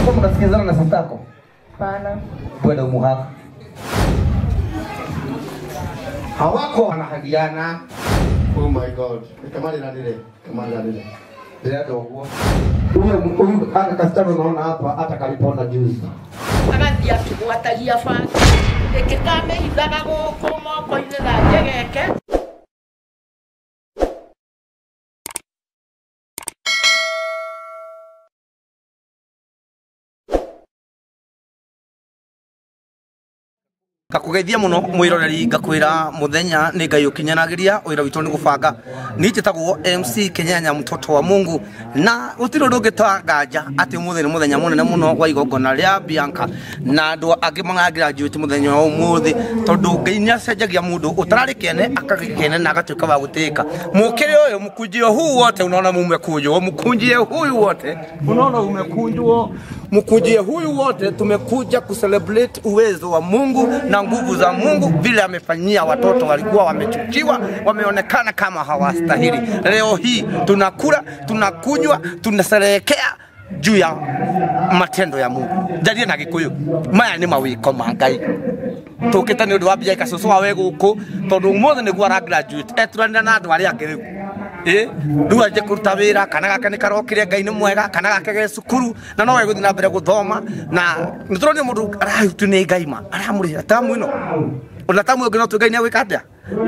Kama unasikizana na sitako? Hapana. Bwana umuhaka. Hawako wanahagiana. Oh my God. Kamali na lile, kamali na lile. Bila dogo. Huyu aka kastano unaona hapa hata kalipona juzi. Agathia tugwatagia bangi. Ĩkĩkamĩhithaga gũkũ moko-inĩ na njegeke. Ngakugeithia muno mwiroreri ngakwira muthenya ni Ngai ukinyanagiria wira witu ni gubanga ni njitagwo MC Kenyanya mtoto wa Mungu na gutiri undu ngitanganja ati umuthi ni muthenya munene muno wa igongona ria Bianca na andu angi magagraduate muthenya wa umuthi tondu Ngai ni acenjagia mundu utarari kene akagikene na agatuika wa gutika mukiri uyu mkunjio huu wote unaona mumekunjwo mkunjie huyu wote unaona umekunjwo mkujie huyu wote tumekuja kucelebrate uwezo wa Mungu na nguvu za Mungu vile amefanyia watoto walikuwa wamechukiwa, wameonekana kama hawastahili. Leo hii tunakula, tunakunywa, tunasherehekea juu ya matendo ya Mungu. Jarie na Gikuyu, maya ni mawiko ma Ngai. Tukite ni undu wa Bianca cucu wawe guku tondu umuthi niguo ara graduate eturanira na andu aria angi riu. Rĩu anjie kũruta wĩra kana gake nĩ karokire Ngai nĩ mwega kana gake ge cukuru na no egũthiĩ na mbere gũthoma na nĩ tũronire mũndũ arahutio nĩ Ngai ma aramũrĩhĩra tamu ĩno ona tamu ĩngĩ no tuge Ngai nĩ egwĩka atĩa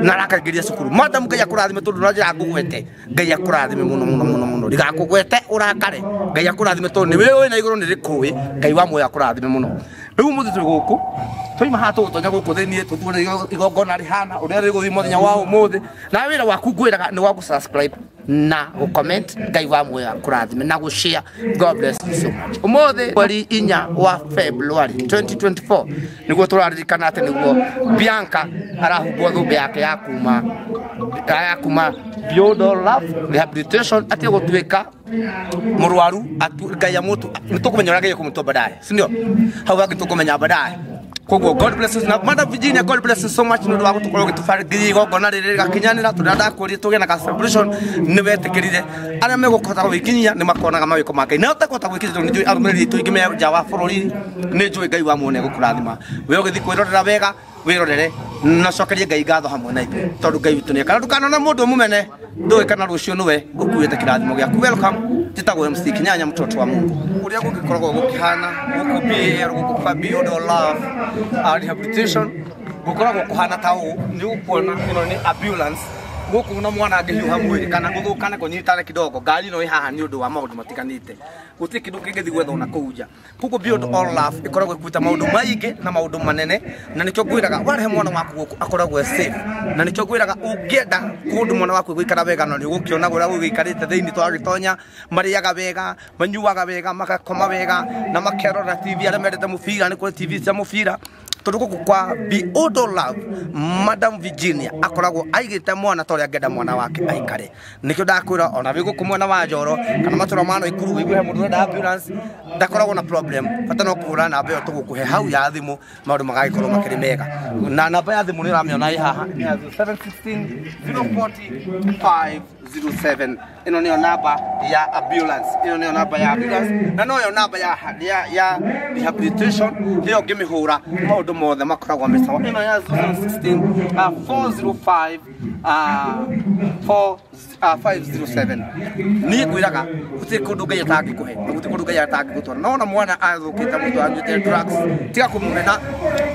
na arakaingĩria cukuru madam Ngai akũrathime tondũ na njĩra ngũgwete Ngai akũrathime mũno mũno mũno mũno ndigakũgwete ũrakare Ngai akũrathime tondũ nĩ wĩũĩ na igũrũ nĩ rĩkũĩ Ngai wa muoyo akũrathime mũno rĩu ũmũthĩ twĩ gũkũ twaima haha tũgũtonya gũkũ thĩiniĩ tũtuone igongona rĩhana ũrĩa rĩgũthiĩ mũthenya wa ũmũthĩ na wĩra waku ngwĩraga nĩ wa gũ-subscribe na gũ-comment Ngai wa muoyo akũrathime na gũ-share. God bless you so much. Ũmũthĩ mweri 4 wa February 2024 nĩguo tũraririkana atĩ nĩguo Bianca arahumbwo thũmbĩ yake ya kuma Beyond All Love Rehabilitation atige gũtuĩka mũrwaru Ngai amũtu nĩtũkũmenya ũrĩa Ngai ekũmũtua baadaye, si ndio? Hau hangĩ tũkũmenya baadaye. Koguo God bless you na Madam Virginia, God bless you so much nĩ ũndũ wa gũtũkorwo ũgĩtũbangithia igongona rĩrĩ rĩgakinyanĩra tondũ ndakwĩrire tũgĩe na celebration nĩ wetĩkĩrire arĩa megũkũhota gwĩkinyia nĩ makonaga mawĩko ma Ngai na ũtakũhota gwĩkinyia tondũ nĩ njũĩ arũmĩrĩri aitũ aingĩ me nja wa bũrũri nĩ njũĩ Ngai wa muoyo nĩ egũkũrathima we ũgĩthiĩ kwĩrorera wega wĩrorere na cokerie Ngai ngatho hamwe na ithuĩ tondũ Ngai witũ nĩ ekaga ndũkanone mũndũ mũmene ndũĩ kana rũciũ nĩwe ũkuĩte kĩrathimo gĩaku. Welcome, njĩtagwo MC Kenyanya mtoto wa Mungu. Ũrĩa gũgĩkoragwo gũkĩhana gũkũ BAL gũkũ kwa Beyond All Love Rehabilitation gũkoragwo kũhana ta ũũ nĩ ũkuona ĩno nĩ ambulance gũkũ na mwana angĩhiũha mwĩrĩ kana gũthũkane kũnyitane kidogo ngari ĩno ĩ haha nĩ ũndũ wa maũndũ matiganĩte gũtirĩ kĩndũ kĩngĩthiĩ gwethwo na kũu nja. Koguo Beyond All Love ĩkoragwo ĩkuĩte maũndũ maingĩ na maũndũ manene na nĩkĩo ngwĩraga warehe mwana waku gũkũ akoragwo e safe na nĩkĩo ngwĩraga ũngĩenda kũndũ mwana waku gũikara wega na nĩ ũgũkĩona ũrĩa gũgĩikarĩte thĩinĩ twagĩtonya marĩaga wega manyuaga wega magakoma wega na makerora TV arĩa mendete mũbira nĩ kũrĩ TV cia mũbira tondu gũkũ kwa Beyond All Love Madam Virginia akoragwo aigĩte mwana ta ũrĩa angĩenda mwana wake aikare nĩkĩo ndakwĩra ona wĩ gũkũ mwena wa Njoro kana matũra ma Naikuru wĩigue he mũndũ ũrenda ambulance ndakoragwo na problem bata no kũhũra namba ĩyo tũgũkũhe hau ya thimũ maũndũ magagĩkorwo makĩrĩ mega na namba ya thimũ nĩ ũramĩona ĩ haha nĩ ya 716 040 507 ĩno nĩyo namba ya ambulance ĩno nĩyo namba ya ambulance na noyo namba ya rehabilitation nĩyo ngĩmĩhũra maũndũ mothe makoragwo me sawa ĩno ya 016 405 507 niĩ ngwĩraga gũtirĩ kũndũ Ngai atangĩkũhe na gũtirĩ kũndũ Ngai atangĩgũtwara no ona mwana athũkĩte mũndũ anyuĩte drugs tiga kũmũmena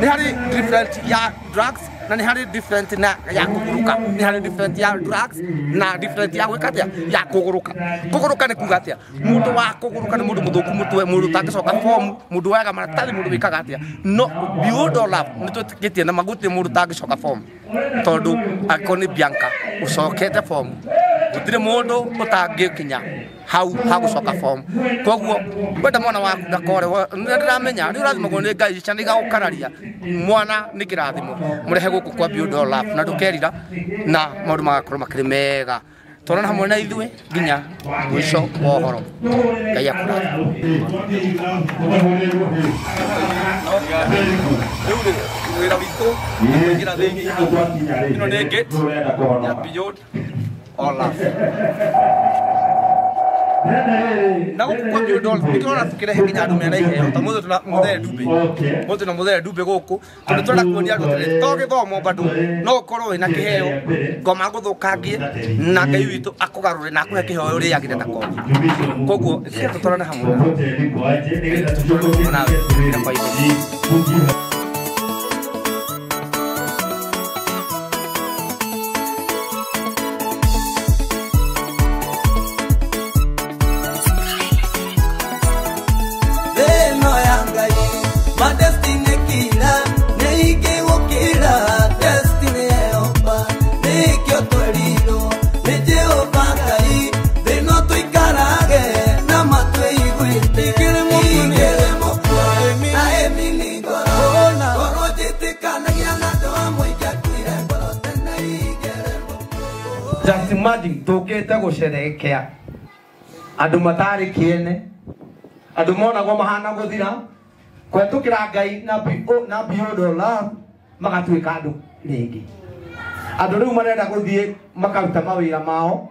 nĩ harĩ different ya drugs na nĩ harĩ different na ya kũgũrũka nĩ harĩ different ya drugs na different ya gwĩka atĩa ya kũgũrũka kũgũrũka nĩ kuga atĩa mũndũ wa kũgũrũka nĩ mũndũ mũthũku mũtwe mũndũ ũtangĩcoka form mũndũ waga maratathi mũndũ wĩkaga atĩa no Beyond All Love nĩ twĩtĩkĩtie na magũtirĩ mũndũ ũtangĩcoka form tondũ angĩkorwo nĩ Bianca ũcokete form gũtirĩ mũndũ ũtangĩkinya hau hagũcoka form koguo wenda mwana waku ndakore nĩndĩramenya nĩ ũrathimagwo nĩ Ngai ciana igagũkararia mwana nĩ kĩrathimo mũrehe gũkũ kwa Beyond All Love na ndũkerira na maũndũ magakorwo makĩrĩ mega tũrona hamwe na ithuĩ nginya mũico wa ũhoro. Ngai akũrathime. Wĩra witũ kũingĩra thĩinĩ. Ĩno nĩ gate ya Beyond All Love. Na gũkũ kwa Beyond All nĩtũrona tũkĩrehe nginya andũ mena iheo ta mũthĩ tuna mũthee Ndumbe. Mũthĩ tuna mũthee Ndumbe gũkũ tondũ tũrenda kuonia andũ atĩrĩrĩ, to gĩthomo bado no ũkorwo wĩna kĩheo ngoma gũthũkangie na Ngai witũ akũgarũre na akũhe kĩheo ũrĩagĩre ta kothi. Koguo tũtwarane hamwe nawe kwa ithe. Just imagine tukite gucerekea andu matari kiene andu monagwo mahana guthira kwetukira Ngai na na Beyond All Love magatuika andu ringi. Andu riu marenda guthie makaruta mawira mao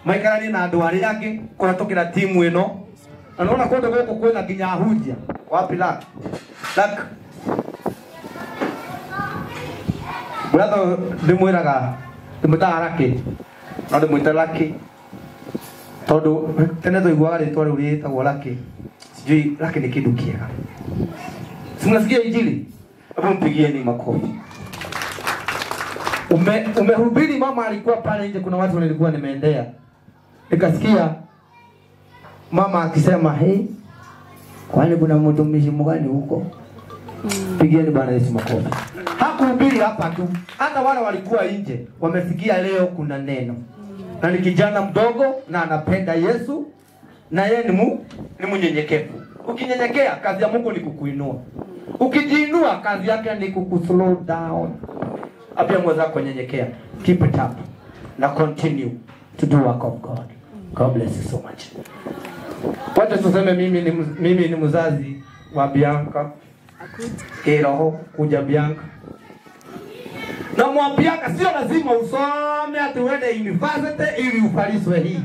maikaranie na andu aria angi kwetukira timu ino. Na nona kundu guku kwina nginya ahunjia wapi lak lak brother ndimwiraga ndimwitaga Lucky no ndimwite Lucky tondu tene twaiguaga ritwa riu riitagwo Lucky. Sijui Lucky ni kindu kiega. Si mnasikia injili? Hebu mpigieni makofi. Umehubiri, mama alikuwa pale nje, kuna watu nilikuwa nimeendea nikasikia mama akisema hey, kwani kuna mtumishi mgani huko? Pigieni Bwana Yesu makofi. Hakuhubiri hapa tu, hata wale walikuwa nje wamesikia leo kuna neno. Na ni kijana mdogo na anapenda Yesu na yeye ni mnyenyekevu. Ukinyenyekea kazi ya Mungu ni kukuinua. Ukijiinua kazi yake ni kukuslow down. Apia mwenzako nyenyekea. Keep it up na continue to do work of God. God bless you so much. Wacha tuseme mimi ni mzazi wa Bianca. Kiroho kuja Bianca. Na mwambiaka sio lazima usome ati uende university ili ufaliswe hii.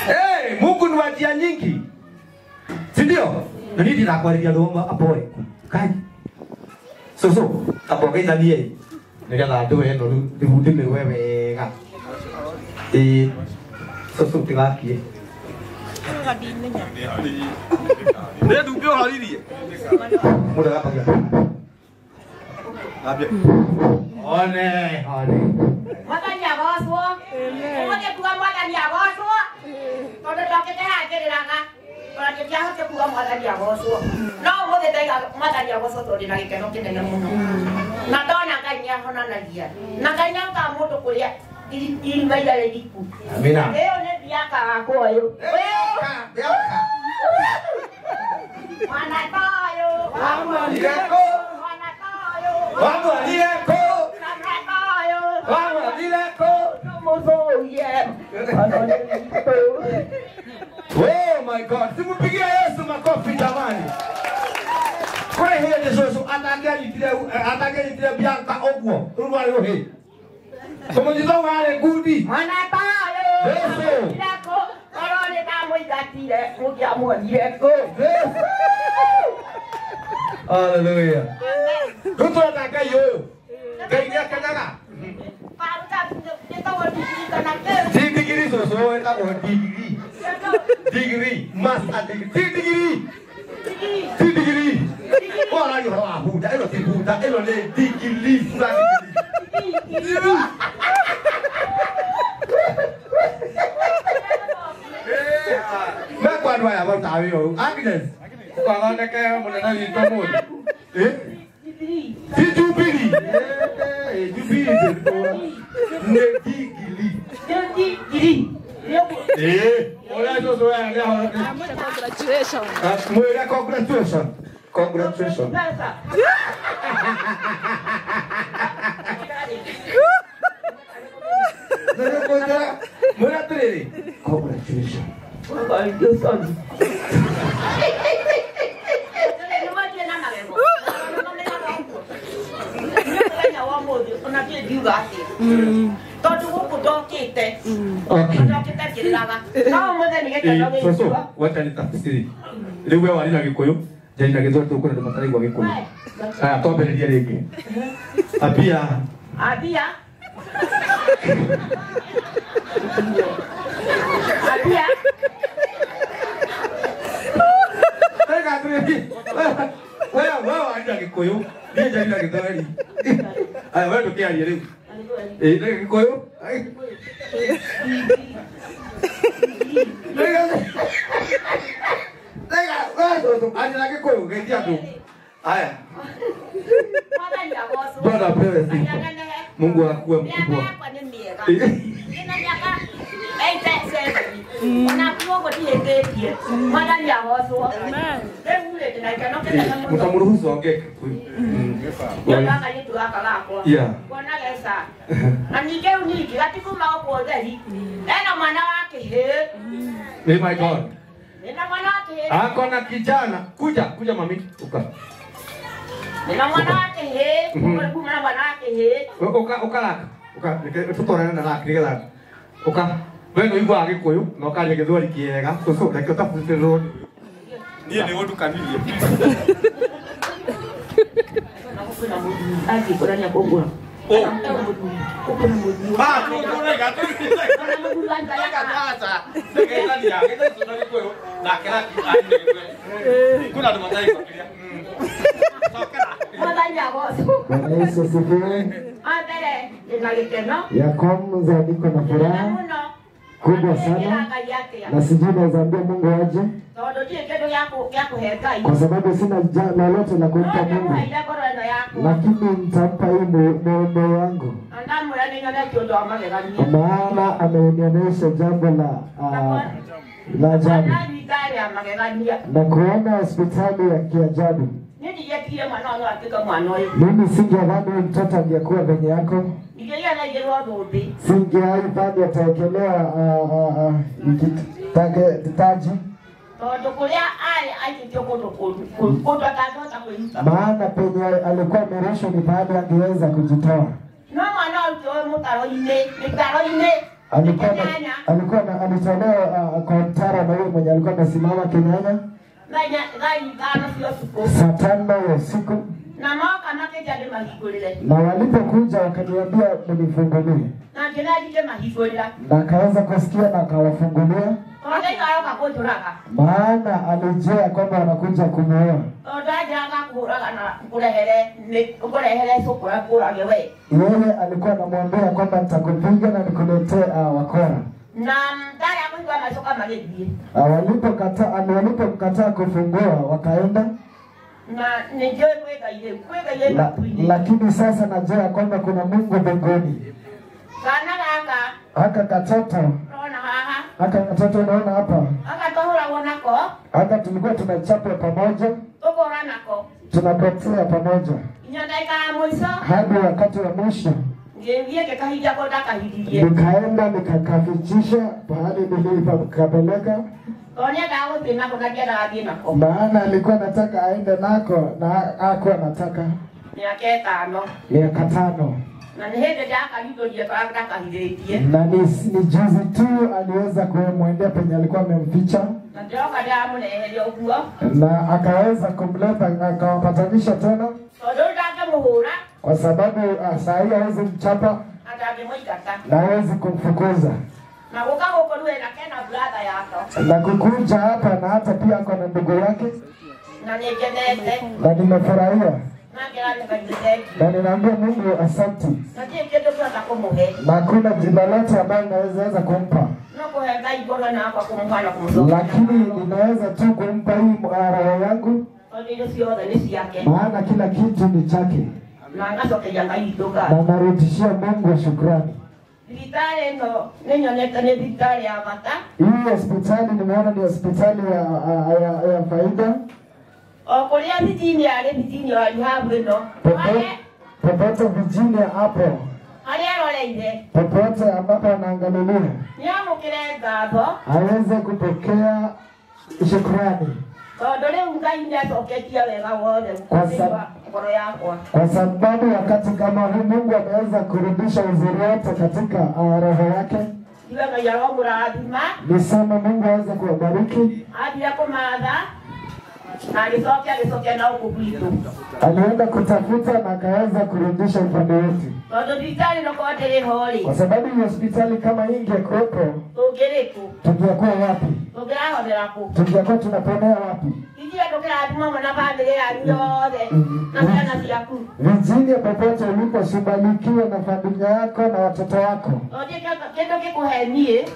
Hey, Mungu ni wa njia nyingi. Si ndio? Na nini ndakwarĩria rũma aboe. Kai. Soso, abogeithanie. Nigetha ndũ ĩno rĩu ndĩmĩrwe wega. Soso tigakie. Nĩ ndumbe ũharirie. Mũndũ agapagia. One, one. Mwathani agocwo. Ũmũthĩ kuga mwathani agocwo. Tondũ ndokĩte haha ngĩrĩraga. Ona ndingĩahotire kuga mwathani agocwo. No ũmũthĩ ndaiga mwathani agocwo tondũ ndĩna gĩkeno kĩnene mũno. Na ndona Ngai nĩahonanagia. Na Ngai nĩarutaga mũndũ kũrĩa irima iria rĩriku. Amina. Ĩyo nĩ Bianca wakwa ũyũ. Bianca. Mwana toyũ. Wamwalireko. Mwana toyũ. Wamwalireko. Mwana toyũ. Wamwalireko. Oh my God. Simupigie Yesu makofi jamani. Kure hĩndĩ cũcũ atangĩanyitire Bianca ũguo rĩu rwarĩ rũhĩ. Kũmũnyita warĩ ngundi. Mwana toyũ. Yesu. Korwo nĩ ndamũingatire mũngĩamuonire kũ. Yesu. Hallelujah. Rĩu tũrenda Ngai ũyũ. Ngai nĩakenaga. Ti digiri cũcũ wĩtagwo digiri. Degree, master degree, ti degree. Ti degree. Ora io ho avuto, io ti butta, io le digiri, digiri. Ma quando hai avuto io, Agnes. Quando che non hai vinto molto. Eh? Ti giubili. Giubili. Ne digili. Digiri. Congratulations. Congratulations. Congratulations. Congratulations. Tondu guku ndokite. Ndokite ngiriraga. No muthenya gikeno gĩkwa. Wacha nitafsiri. Rĩu we wari na Gĩkũyũ, njari na Gĩthweri tũkũrĩ andũ mataraigua Gĩkũyũ. Aya twambĩrĩrie rĩngĩ. Ambia. Ambia. Ambia. Wewe wari na Gĩkũyũ, niĩ njari na Gĩthweri. Aya wewe ndũkĩarie rĩu. Gĩkũyũ. Bwana apewe sifa. Mungu akuwe mkubwa. Mtamruhusu aongee. Yeah. Hey my God. Ako na kijana. Kuja, kuja mami. Uka. Uka uka laka. Uka tutorane na laka nigetha. Uka. We no igua Gĩkũyũ na ũkaria Gĩthweri kĩega. Cũcũ reke ũtabutĩrwo. Niĩ nĩ ũndukanirie. Bwana Yesu asifiwe. Ya kwanza niko na furaha kubwa sana na sijui naweza ambia Mungu aje, kwa sababu sina lolote la kumpa Mungu, lakini nitampa hii moyo wangu, maana amenionyesha jambo la ajabu na kuona hospitali ya kiajabu. Mimi singedhani mtoto angekuwa venye yako. Singewahi ataekelewa taji, maana penye alikuwa amerushwa ni pahali angeweza kujitoa. Alikuwa alitolewa kwa mtaro na yule mwenye alikuwa amesimama Kenyanya saa 5 ya usiku, na walipokuja wakaniambia mnifungulie, na akaweza kusikia na akawafungulia, maana alijua kwamba wanakuja kumuoa. Yeye alikuwa anamwambia kwamba nitakupiga na nikuletee wakora. Walipokataa kufungua wakaenda. Lakini sasa najua kwamba kuna Mungu mbinguni. Haka katoto, haka katoto unaona hapa, haka tulikuwa tunachapa pamoja, tunapotea pamoja hadi wakati wa mwisho. Nikaenda nikakafichisha pahali nilipokapeleka, maana alikuwa anataka aende nako na hakuwa anataka. Miaka 5. Na ni juzi tu aliweza kumwendea penye alikuwa amemficha, na akaweza kumleta akawapatanisha tena, kwa sababu saa hii hawezi mchapa na hawezi kumfukuza. Na kukuja hapa na hata pia kwa na ndugu yake, na nimefurahia na ninaambia Mungu asante, na hakuna jina lote ambayo naweza kumpa, lakini ninaweza tu kumpa hii roho yangu, maana kila kitu ni chake, na narudishia Mungu shukrani. Hii hospitali nimeona ni hospitali ya faida. Popote Virginia hapo, popote ambapo anaangalilia, aweze kupokea shukrani, ngoro yakwa. Kwa sababu wakati kama huu Mungu ameweza kurudisha uzuri wote katika roho yake. Nisema Mungu aweze kuwabariki. Alienda kutafuta na akaweza kurudisha upande wetu. Kwa sababu hospitali kama hii ingekuwepo, tungekuwa wapi? Tungekuwa tunaponea wapi? Virginia, popote ulipo, subarikiwe na familia yako na watoto wako.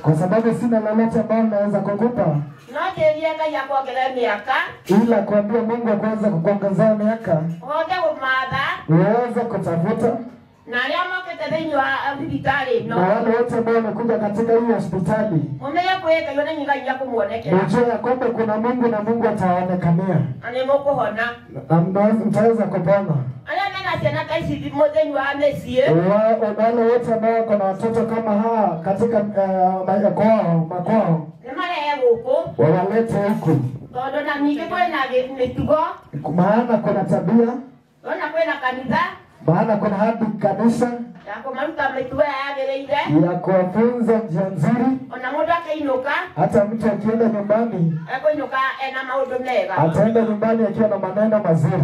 Kwa sababu sina lolote ambalo naweza kukupa ila kuambia Mungu akuweze kukuongezea miaka, uweze kutafuta. Na wale wote ambao wamekuja katika hii hospitali, mjue ya kwamba kuna Mungu na Mungu atawaonekania na mtaweza kupona. Wale wote ambao wako na watoto kama hawa katika makwao, wawalete huku, maana kuna tabia, maana kuna hadi kanisa ya kuwafunza njia nzuri. Hata mtu akienda nyumbani ataenda nyumbani akiwa na maneno mazuri.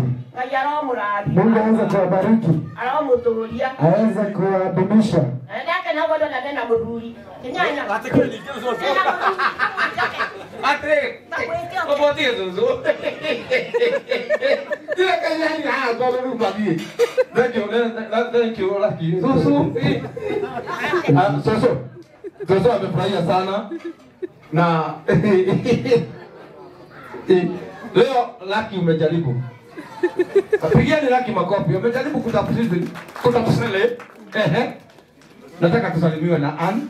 Mungu aweze kuwabariki, aweze kuwadumisha. Thank you, Lucky. Susu amefurahia sana. Na leo Lucky umejaribu. Pigieni Lucky makofi. Umejaribu kutafsiri. Ehe. Nataka tusalimiwe na Ann.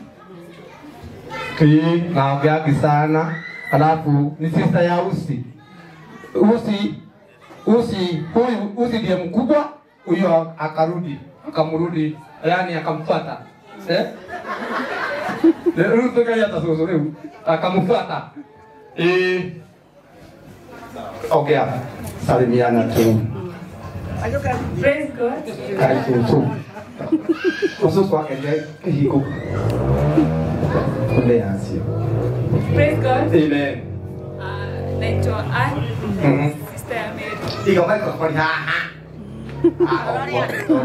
Naongeagi sana. Alafu ni sister ya Usi. Usi huyu Usi ndiye mkubwa, huyo akarudi, akamrudi, yani akamfuata. Eh? Ruto kaya tasoso leo, akamfuata. Okay, salimiana tu. Praise God. Karibu tu. Ususu wake hiko. Kunde asio. Praise God. Amen. Naitwa Ann, sister ya Mary. Iga microphone haha.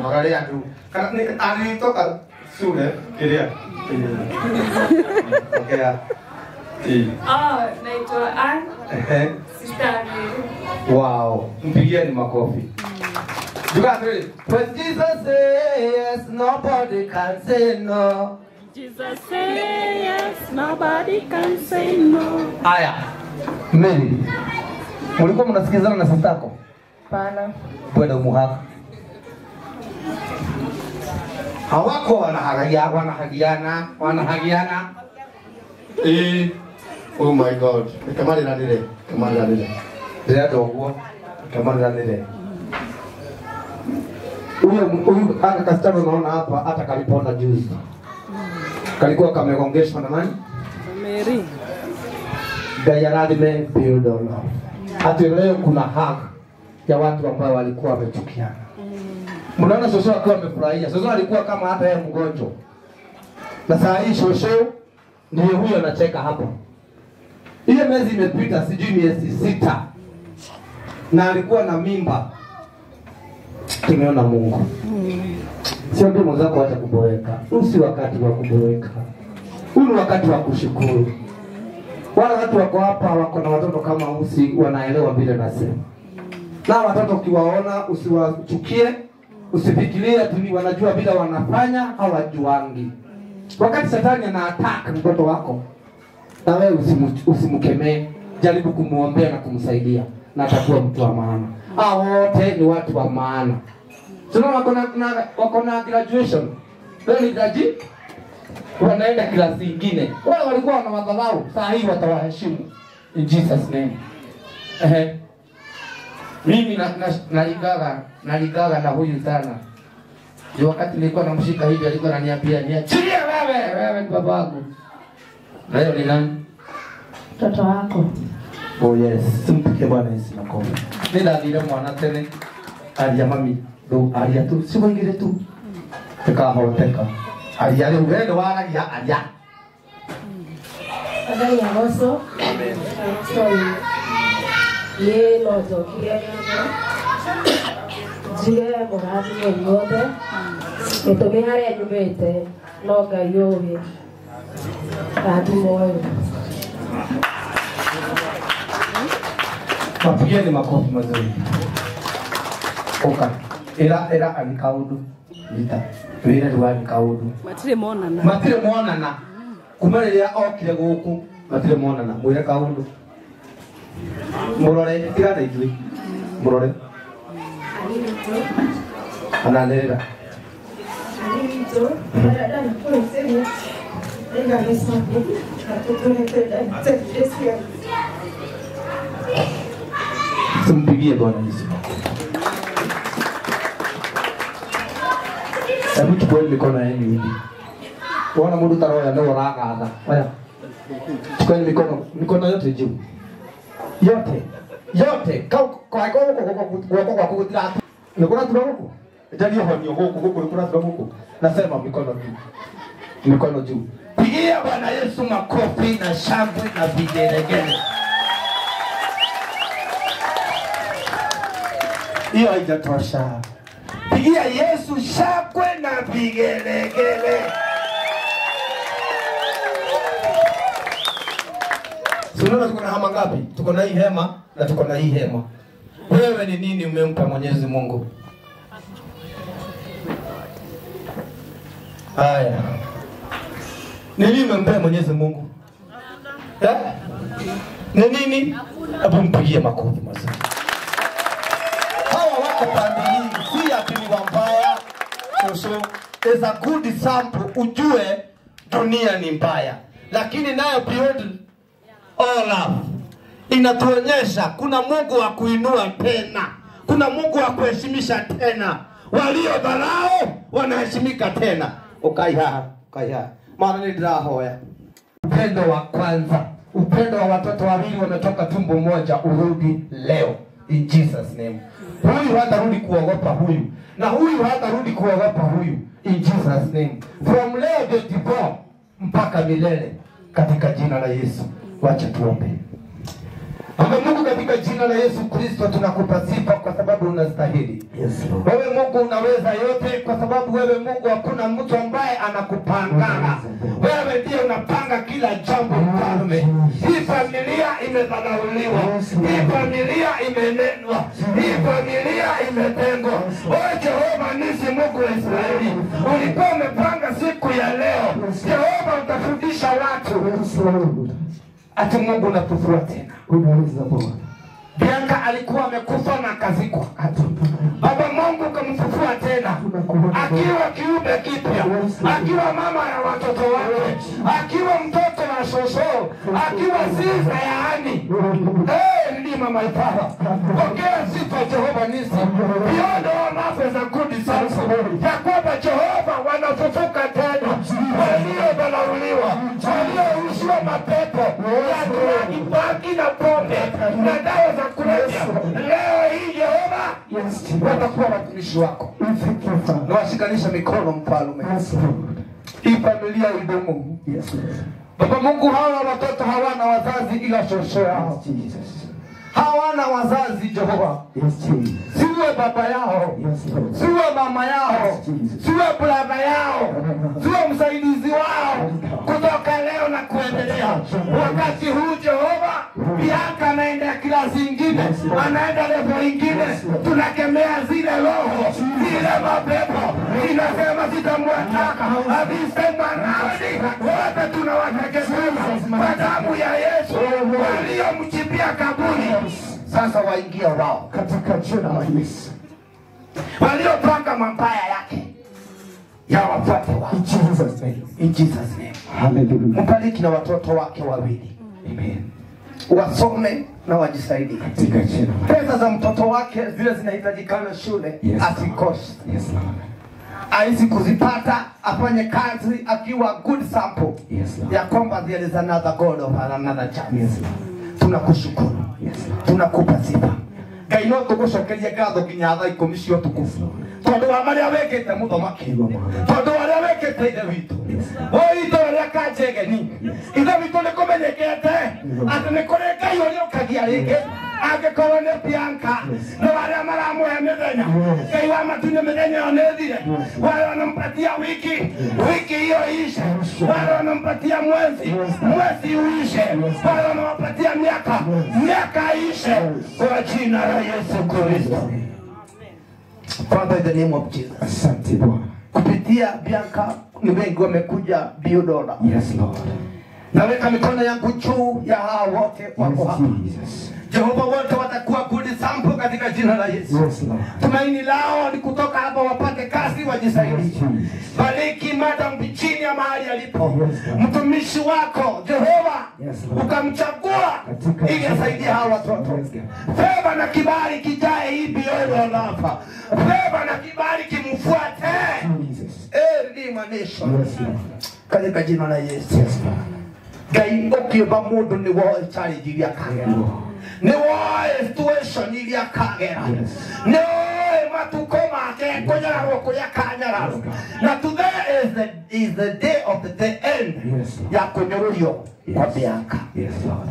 Angalia tu. Kana ni alitoka shule kilia. Okay. Naitwa Ann, sister ya Mary. Wow, mpigieni makofi. You got three. When Jesus says yes, nobody can say no. Jesus say yes, nobody can say no. Aya, Mary, mulikuwa mnasikizana na sitako? Hapana. Bwana umuhaka. Hawako wanahagiana. Oh my God. Kamali na nile. Ndio kamali na nile. Huyu aka kastano naona hapa hata kalipona juzi. Kalikuwa kamegongeshwa na nani? Mary. Gayaradime build on love. Hata leo kuna haki ya watu ambao walikuwa wamechukiana. Mnaona Shosho akiwa amefurahia. Shosho alikuwa kama hata yeye mgonjwa. Na saa hii Shosho ndiye huyo anacheka hapo. Ile miezi imepita sijui miezi 6. Na alikuwa na mimba. Tumeona Mungu. Sio ndio mwenzako acha kuboeka. Usi wakati wa kuboeka. Huu ni wakati wa kushukuru. Wala watu wako hapa wako na watoto kama Usi wanaelewa vile nasema. Na watoto ukiwaona usiwachukie, usifikirie ati wanajua bila wanafanya, hawajuangi. Wakati shetani ana attack mtoto wako, na wewe usimkemee, jaribu kumuombea na kumsaidia na atakuwa mtu wa maana. Hao wote ni watu wa maana. Tunaona wako na graduation. Leo ni graduate. Wanaenda klasi nyingine. Wale walikuwa wanawadharau, saa hii watawaheshimu. In Jesus name. Mimi naligaga na huyu sana. Ndio wakati nilikuwa namshika hivi alikuwa ananiambia niachilie wewe ni babangu. Leo ni nani? Mtoto wako. Oh yes, simpike Bwana Yesu makofi. Nindadire mwana tene. Aria mami ru aria tu ciugo igĩrĩ tu ndĩkahoteka. Aria rĩu we nĩwaragia aria. Ngai agocwo. Amen. Niĩ no njokire njuge mũrathime inyuothe gĩtũmi harĩa nyumĩte no Ngai ũĩ rathimo ũyũ. Mapigeni makofi mazuri. Oka era era ani kaundu nyita wĩra rĩu ani kaundu matirĩ monana matirĩ monana kuma rĩrĩa okire gũkũ matirĩ monana mwĩre kaundu murore tigana ithuĩ murore ananĩrĩra Tumpigie Bwana Yesu. Hebu chukueni mikono yenu hivi. Unaona mundu taroya ndio ũragatha. Oya. Chukueni mikono, mikono yote juu. Yote. Yote. Kau kwa kwa kwa kwa kwa ni kũratura gũkũ. Njarie honio gũkũ gũkũ nĩ kũratura gũkũ. Nasema mikono juu. Mikono juu. Pigia Bwana Yesu makofi na shangwe na vigelegele. Hiyo haijatosha. Pigia Yesu shangwe na vigelegele. Tunaona tuko na hema ngapi? Tuko na hii hema na tuko na hii hema. Wewe ni nini umempa Mwenyezi Mungu? Haya. Ni nini umempa Mwenyezi Mungu? Eh? Ni nini? Hebu mpigie makofi mazuri. Hawa wako pande hii, si ati ni wabaya. So is a good example ujue dunia ni mbaya. Lakini nayo beyond all love inatuonyesha kuna Mungu wa kuinua tena, kuna Mungu wa kuheshimisha tena. Walio dharau wanaheshimika tena. Ukai haha, ukai haha. Maana ni ndirahoya. Upendo wa kwanza, upendo wa watoto wawili wametoka tumbo moja urudi leo in Jesus name. Huyu hatarudi kuogopa huyu na huyu hatarudi kuogopa huyu in Jesus name. From leo 24 mpaka milele katika jina la Yesu. Wacha tuombe. Baba Mungu, katika jina la Yesu Kristo tunakupa sifa kwa sababu unastahili. Yes, Lord. Wewe Mungu unaweza yote kwa sababu wewe Mungu hakuna mtu ambaye anakupangana. Wewe ndiye unapanga kila jambo mfalme. Hii familia imedharauliwa. Hii familia imenenwa. Hii familia imetengwa. Wewe Jehova nisi Mungu wa Israeli, ulikuwa umepanga siku ya leo. Jehova utafundisha watu. Yes, Lord. Ati Mungu unatufua tena. Unaweza Bwana. Bianca alikuwa amekufa na akazikwa. Baba Mungu kamfufua tena. Akiwa kiumbe kipya, akiwa mama ya watoto wake, akiwa mtoto wa shosho, akiwa sifa yaani. Ni mama ipapa. Pokea sifa Jehova nisi. Beyond all love is a good example. Ya kwamba Jehova wanafufuka tena. Waliodharauliwa, waliorushwa mapepo ya dragi, bangi na pombe na dawa za kulevya. Leo hii Jehova watakuwa watumishi wako. Na washikanisha mikono mfalme. Hii familia idumu. Baba Mungu, hawa watoto hawana wazazi ila shosho yao. Hawana wazazi Jehova. Siwe baba yao, siwe mama yao, siwe brother yao, siwe msaidizi wao kutoka leo na kuendelea. Wakati huu Jehova, Bianca anaenda klasi ingine, anaenda level ingine. Tunakemea zile roho, zile mapepo, inasema sitamwataka avisema nani. Wote tunawateketeza kwa damu ya Yesu waliomchimbia kaburi. Sasa waingia wao katika jina la Yesu. Waliopanga mabaya yake yawafuate wao. In Jesus name. In Jesus name. Hallelujah. Mbariki na watoto wake wawili. Amen. Wasome na wajisaidie. Katika jina. Pesa za mtoto wake zile zinahitajikana shule, yes, asikose. Yes, Lord. Aizi kuzipata, afanye kazi akiwa good sample. Yes, Lord. Ya kwamba there is another God of another chance. Yes, Lord. Tunakushukuru. Yes, Lord. Tunakupa sifa. Ngai no tũgũcokerie ngatho nginya thaa 10 cia ũtukũ tondũ wa marĩa wĩkĩte mũthamaki, tondũ wa arĩa wĩkĩte ithe witũ. O itũũra rĩa Kanjegeni, ithe witũ nĩ kũmenyekete atĩ nĩ kũrĩ Ngai ũrĩa ũkagia rĩngĩ angĩkorwo nĩ Bianca na arĩa maramũhe mĩthenya. Ngai wa matu-inĩ mĩthenya ĩyo nĩ ĩthire. Wale wanampatia wiki, wiki hiyo iishe. Wale wanampatia mwezi, mwezi uishe. Wale wanawapatia miaka, miaka iishe, kwa jina la Yesu Kristo. Father, in the name of Jesus. Asante Bwana. Kupitia Bianca ni wengi wamekuja Biodola. Yes Lord. Naweka mikono yangu juu ya hao wote wako hapa. Jesus. Jehova, wote watakuwa good example katika jina la Yesu. Yes Lord. Tumaini lao ni kutoka hapa wapate kazi wajisaidie. Yes, Jesus. Bariki Madam Virginia mahali alipo. Yes, Lord. Mtumishi wako Jehova, Yes, Lord. ukamchagua Katika ili asaidie hao watoto. Yes, God. Favor na kibali kijae hii Biodola hapa. Favor na kibali kimfuate. Jesus. Redeemer nation. Yes Lord. Katika jina la Yesu. Yes Lord. Ngai ũkĩũmba mũndũ nĩ woe challenge iria akagera, nĩ woe situation iria akagera, Yes. nĩ woe matukũ make kũnyararwo kũrĩa akanyararwo. Na today is the day of the end Yes, Lord. ya kũnyũrũrio kwa Bianca. Yes Lord.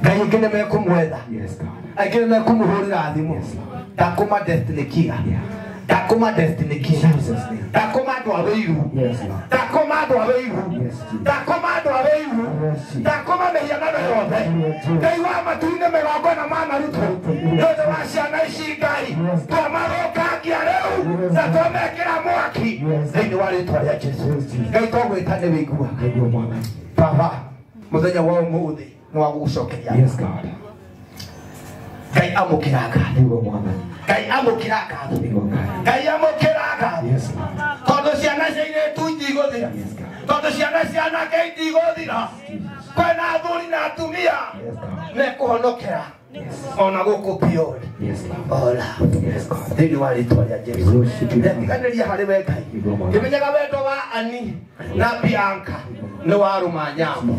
Ngai aingĩ nĩ mekũmwetha, Yes God. aingĩ nĩ mekũmũhũrĩra thimũ. Yes, Lord. Ndakũma destiny killer. Yeah. Ndakũma destiny killer. Jesus name. Ndakũma andũ a wĩiru. Yes Lord. Ndakũma andũ a wĩiru. Yes, Jesus. Ndakũma andũ a wĩiru. Yes, Jesus. Ndakũma mĩhianano yothe. Yes, Jesus. Ngai wa matu-inĩ mĩgongona ma marutwo nĩ ũndũ wa ciana ici Ngai Yes. twamathũkangia rĩu Yes. na twamekĩra mwaki Yes. thĩinĩ wa rĩtwa rĩa Jesũ. Yes, Jesus. Ngai twagwĩta nĩ wĩiguaga. Nĩguo Mwathani. Baba, mũthenya wa ũmũthĩ nĩ wa gũgũcokeria. Yes God. Ngai amũkĩra ngatho. Nĩguo Mwathani. Ngai amũkĩra ngatho. Nĩguo Ngai. Ngai amũkĩra ngatho. Yes Lord. Tondũ ciana cia airĩtu itigũthira, Yes God. tondũ ciana cia anake itigũthira, kwĩna athuri na atumia Yes God. mekũhonokera ona gũkũ Beyond Yes Lord. Ola Yes God. thĩinĩ wa rĩtwa rĩa Jesũ. Worship you. Ndetiganĩria harĩ we Ngai, ngĩmenyaga wendo wa Ani na Bianca nĩ warũma nyambo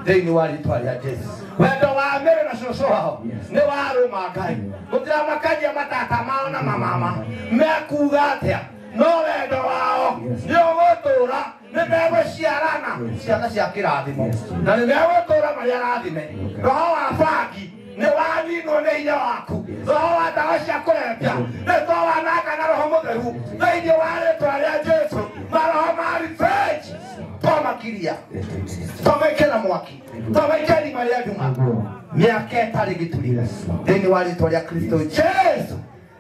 thĩinĩ wa rĩtwa rĩa Jesũ. Wendo wa Mary na cũcũ wao nĩ warũma Ngai. Gũtiramakania matata mao na mamama mekuga atĩa, no wendo wao nĩ ũgũtũũra, nĩ megũciarana ciana cia kĩrathimo na nĩ megũtũũra marĩ arathime. Roho wa bangi nĩ waninwo nĩ hinya waku, roho wa ndawa cia kũrebia nĩ twawananga na roho mũtheru thĩinĩ wa rĩtwa rĩa Jesũ. Maroho ma revenge twamakiria, twamekĩra mwaki, twamaikia irima rĩa nduma mĩaka ĩtarĩ gĩturi thĩinĩ wa rĩtwa rĩa Kristo Jesũ.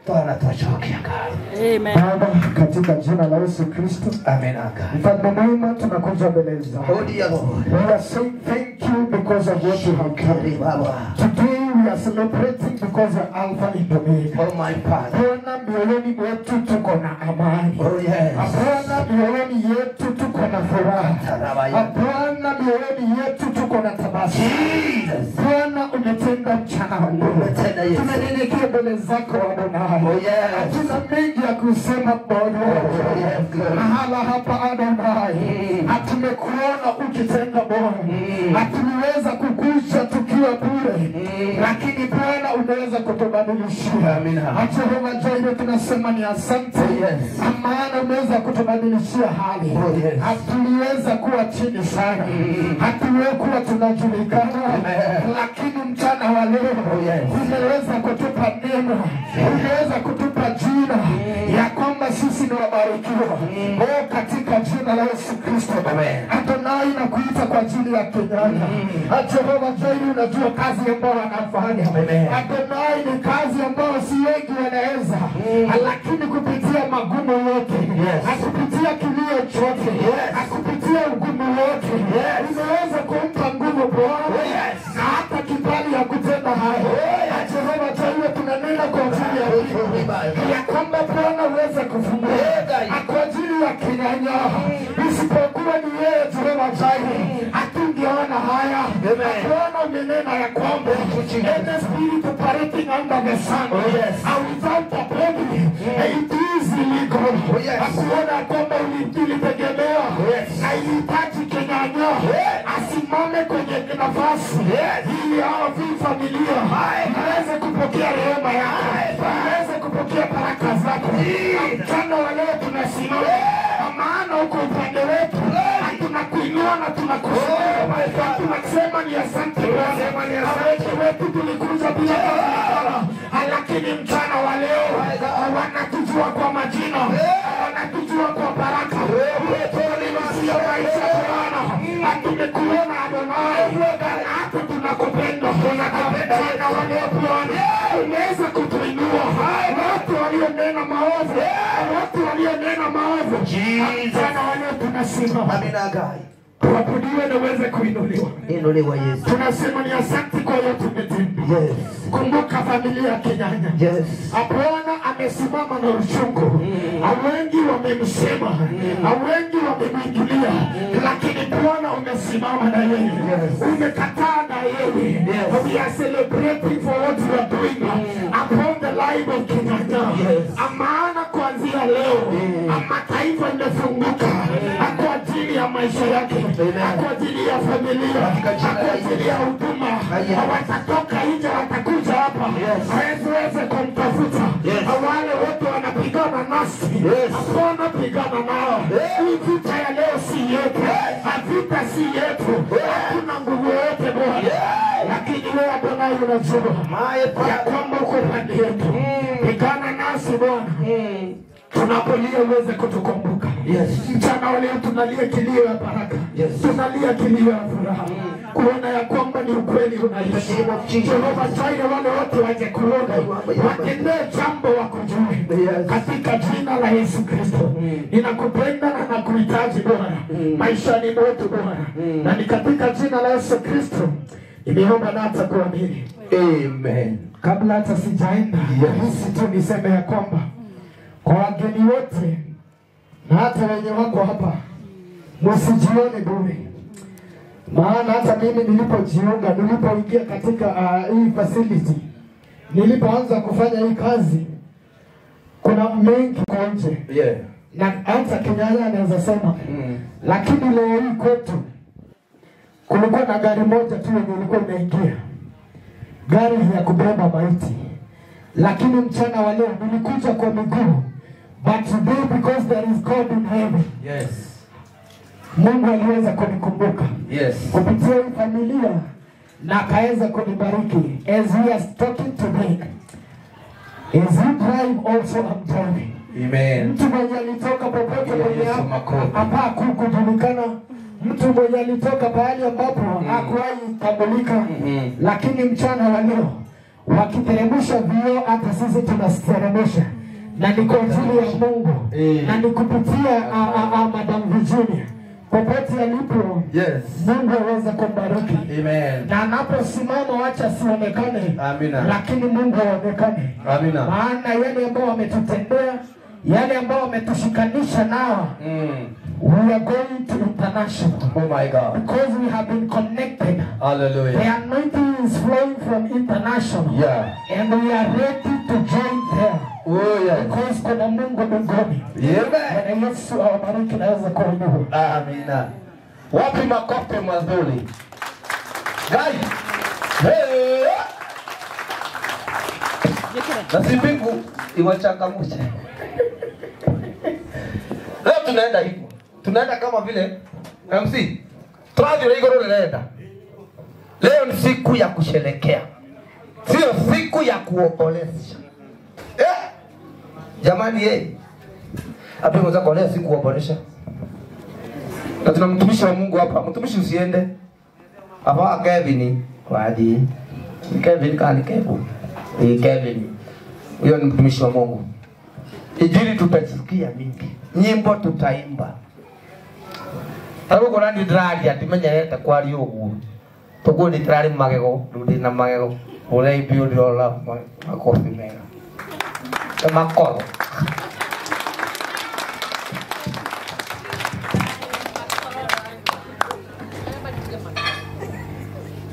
Twana twacokia Ngai. Amen. Baba, katika jina la Yesu Kristo, Amen. Ngai. mfalme mwema, tunakuja mbele zako. Oh dear Lord. We are saying thank you because of what you have done. Baba. Today we are celebrating because of Alpha and Omega. Oh my Father. Bwana, mioyoni mwetu tuko na amani. Oh yes. Bwana, mioyoni yetu tuko na furaha. Tarabaya. Bwana, mioyoni yetu tuko na tabasamu. Jesus. Bwana, umetenda mchana wa leo. Umetenda Yesu. Tunanyenyekea mbele zako Adonai. Oh yes. Hatuna mengi ya kusema Bwana. Oh yes, Lord. Mahala hapa Adonai, hatumekuona ukitenda Bwana, hatuliweza kukuja tukiwa bure, lakini Bwana umeweza kutubadilishia. Amina. Jehova Jireh, tunasema ni asante, Yes. maana umeweza kutubadilishia hali. Oh, yes. Hatuliweza kuwa chini sana, hatuwekuwa tunajulikana, Amen. lakini mchana wa leo Oh, yes. umeweza kutupa neno, umeweza kutupa jina ya kwamba sisi ni wabarikiwa. Oh, katika jina la Yesu Kristo. Amen. Adonai, nakuita kwa ajili ya Kenyanya. Jehova Jireh, unajua kazi ambayo anafanya. Amen. Adonai, ni kazi ambayo si wengi wanaweza, lakini kupitia magumu yote, Yes. kupitia kilio chote, Yes. kupitia ugumu wote, Yes. umeweza kumpa nguvu Bwana Yes. na hata kibali ya kutenda hayo. Jehova Jireh, tunanena kwa ajili ya ya kwamba Bwana uweze kufungua kwa ajili ya Kenyanya. Isipokuwa ni yeye Jehova Jireh, hatungeona haya. Bwana umenena ya kwamba any spirit operating under the sun, Oh, yes. without a body, it is illegal. Oh, yes. Hakuona kwamba ilitegemewa Yes. na ilihitaji Kenyanya Yes. asimame kwenye nafasi Yes. ili hao familia iweze kupokea kupokea rehema yako, tuweze kupokea baraka zako. Mchana wa leo tunasimama, kwa maana uko upande wetu, tunakuinua na tunakushukuru, tunasema ni asante Bwana. Wengi wetu tulikuja bila kujulikana, lakini mchana wa leo wanatujua kwa majina, wanatujua kwa baraka. Sio maisha Bwana, tumekuona Adonai, hata tunakupenda. Mchana wa leo Bwana umeweza kutuinua. Watu walionena maovu, watu walionena maovu, mchana wa leo tunasimama. Amina Ngai. Tuabudiwe na uweze kuinuliwa. Inuliwa Yesu. Tunasema ni asante kwa yote umetenda. Yes. Kumbuka familia ya Kenyanya. Yes. Bwana amesimama na uchungu. Wengi wamemsema, wengi wamemwingilia, lakini Bwana umesimama na yeye. Yes. Umekataa na yeye. Yes. We are celebrating for what you are doing upon the life of Kenyanya. Yes. Maana kuanzia leo mataifa imefunguka kwa ajili ya maisha yake, kwa ajili ya familia, kwa ajili ya huduma. Watatoka nje, watakuja hapa waweze kumtafuta. Wale wote wanapigana nasi, Bwana pigana nao. Hii vita ya leo si yetu, vita si yetu, hakuna nguvu yote Bwana, lakini wewe Adonai unajua ya kwamba uko pande yetu. Pigana nasi Bwana, tunapolia uweze kutukumbuka. Yes. Mchana wa leo tunalia kilio ya baraka. Yes. Tunalia kilio ya furaha, kuona ya kwamba ni ukweli unaishi. Jehova Jireh, wale wote waje kuona, watendee jambo wakujue. Yes. Katika jina la Yesu Kristo. Ninakupenda na nakuhitaji Bwana, maishani mwetu Bwana. Na ni katika jina la Yesu Kristo nimeomba na hata kuamini. Amen. Kabla hata sijaenda, yes, tu niseme ya kwamba kwa wageni wote na hata wenye wako hapa, msijione bure. Maana hata mimi nilipojiunga, nilipoingia katika hii facility, nilipoanza kufanya hii kazi, kuna mengi kwa nje. Yeah. Na hata Kenyanya anaweza sema, lakini leo hii kwetu kulikuwa na gari moja tu yenye ilikuwa inaingia, gari ya kubeba maiti. Lakini mchana wa leo nilikuja kwa miguu, but today because there is God in heaven. Yes. Mungu aliweza kunikumbuka. Yes. Kupitia hii familia na akaweza kunibariki. As we are talking today, as you drive also I'm driving. Amen. Mtu mwenye alitoka popote kwenye Yesu makofi. hapa hakujulikana, mtu mwenye alitoka pahali ambapo hakuwahi tambulika, lakini mchana wa leo wakiteremsha vioo hata sisi tunateremsha, na ni kwa ajili ya Mungu, na ni kupitia Madam Virginia popote alipo. Yes. Mungu aweze kumbariki. Amen. Na anaposimama wacha sionekane. Amina. Lakini Mungu aonekane. Amina. Maana yale ambao wametutendea, yale ambao wametushikanisha nao, we are going to international. Oh my God. Because we have been connected. Hallelujah. The anointing is flowing from international. Yeah. And we are ready to join there. Oh yes. Because kuna Mungu mbinguni. Amen. Bwana Yesu awabariki na aweze kuinua. Amina. Wapi makofi mazuri? Guys. Hey. Na si mbingu iwachangamshe. Leo tunaenda hivyo. Tunaenda kama vile MC. Tunaje igoro linaenda. Leo ni siku ya kusherekea. Sio siku ya kuomboleza. Eh? Jamani eh. Hapo mwenzako leo siku kuomboleza. Na tuna mtumishi wa Mungu hapa. Mtumishi usiende. Hapa Kevin waji. Kevin kani Kevin. Ni Kevin. Huyo ni mtumishi wa Mungu. Injili tutasikia mingi. Nyimbo tutaimba. Hapo kuna ni drali atimenyerete kwaria uguo. Tuguo ni drali magego, rudi na magego. Ule ibio ndio makofi mega. Makoro.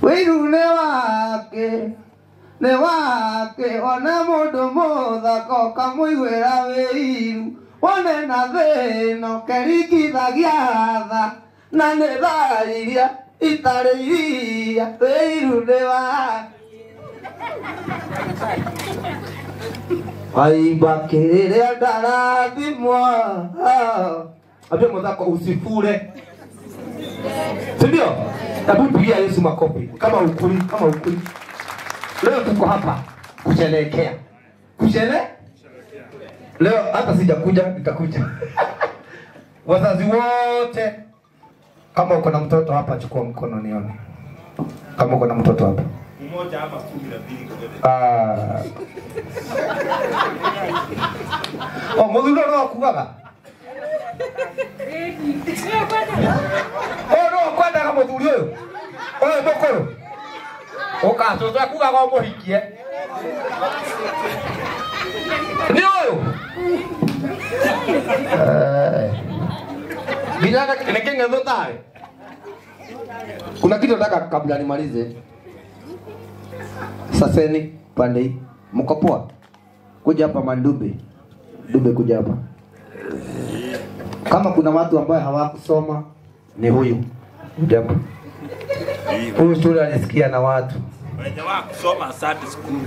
Wiru ne wake ona mundu muthaka ukamuiguira wiru wone na thĩna ũkerigithagia tha na nĩ tha iria itarĩ iria wiru nĩ wake. Aibakiria ndarathimwa. Ambia mwenzako usifure. Si ndio? Hebu pigia Yesu makofi kama ukuli, kama ukuli. Leo tuko hapa kusherehekea. Kusherehekea? Leo hata sijakuja, nitakuja. Wazazi wote, kama uko na mtoto hapa chukua mkono nione. Kama uko na mtoto hapa. Mmoja hapa 12. Oh, muthuri no akugaga. Oh, no kwendaga muthuri uyu. Uyu mukuru. Uka cucu akugaga umuhikie. Ni uyu. Nginya nĩkĩng'etho tawe. Kuna kitu nataka kabla nimalize. Saseni pande hii. Mko poa? Kuja hapa Mandube. Dube kuja hapa. Kama kuna watu ambao hawakusoma ni huyu. Kuja hapa. Huyu shule alisikia na watu. Wenye hawakusoma asante school.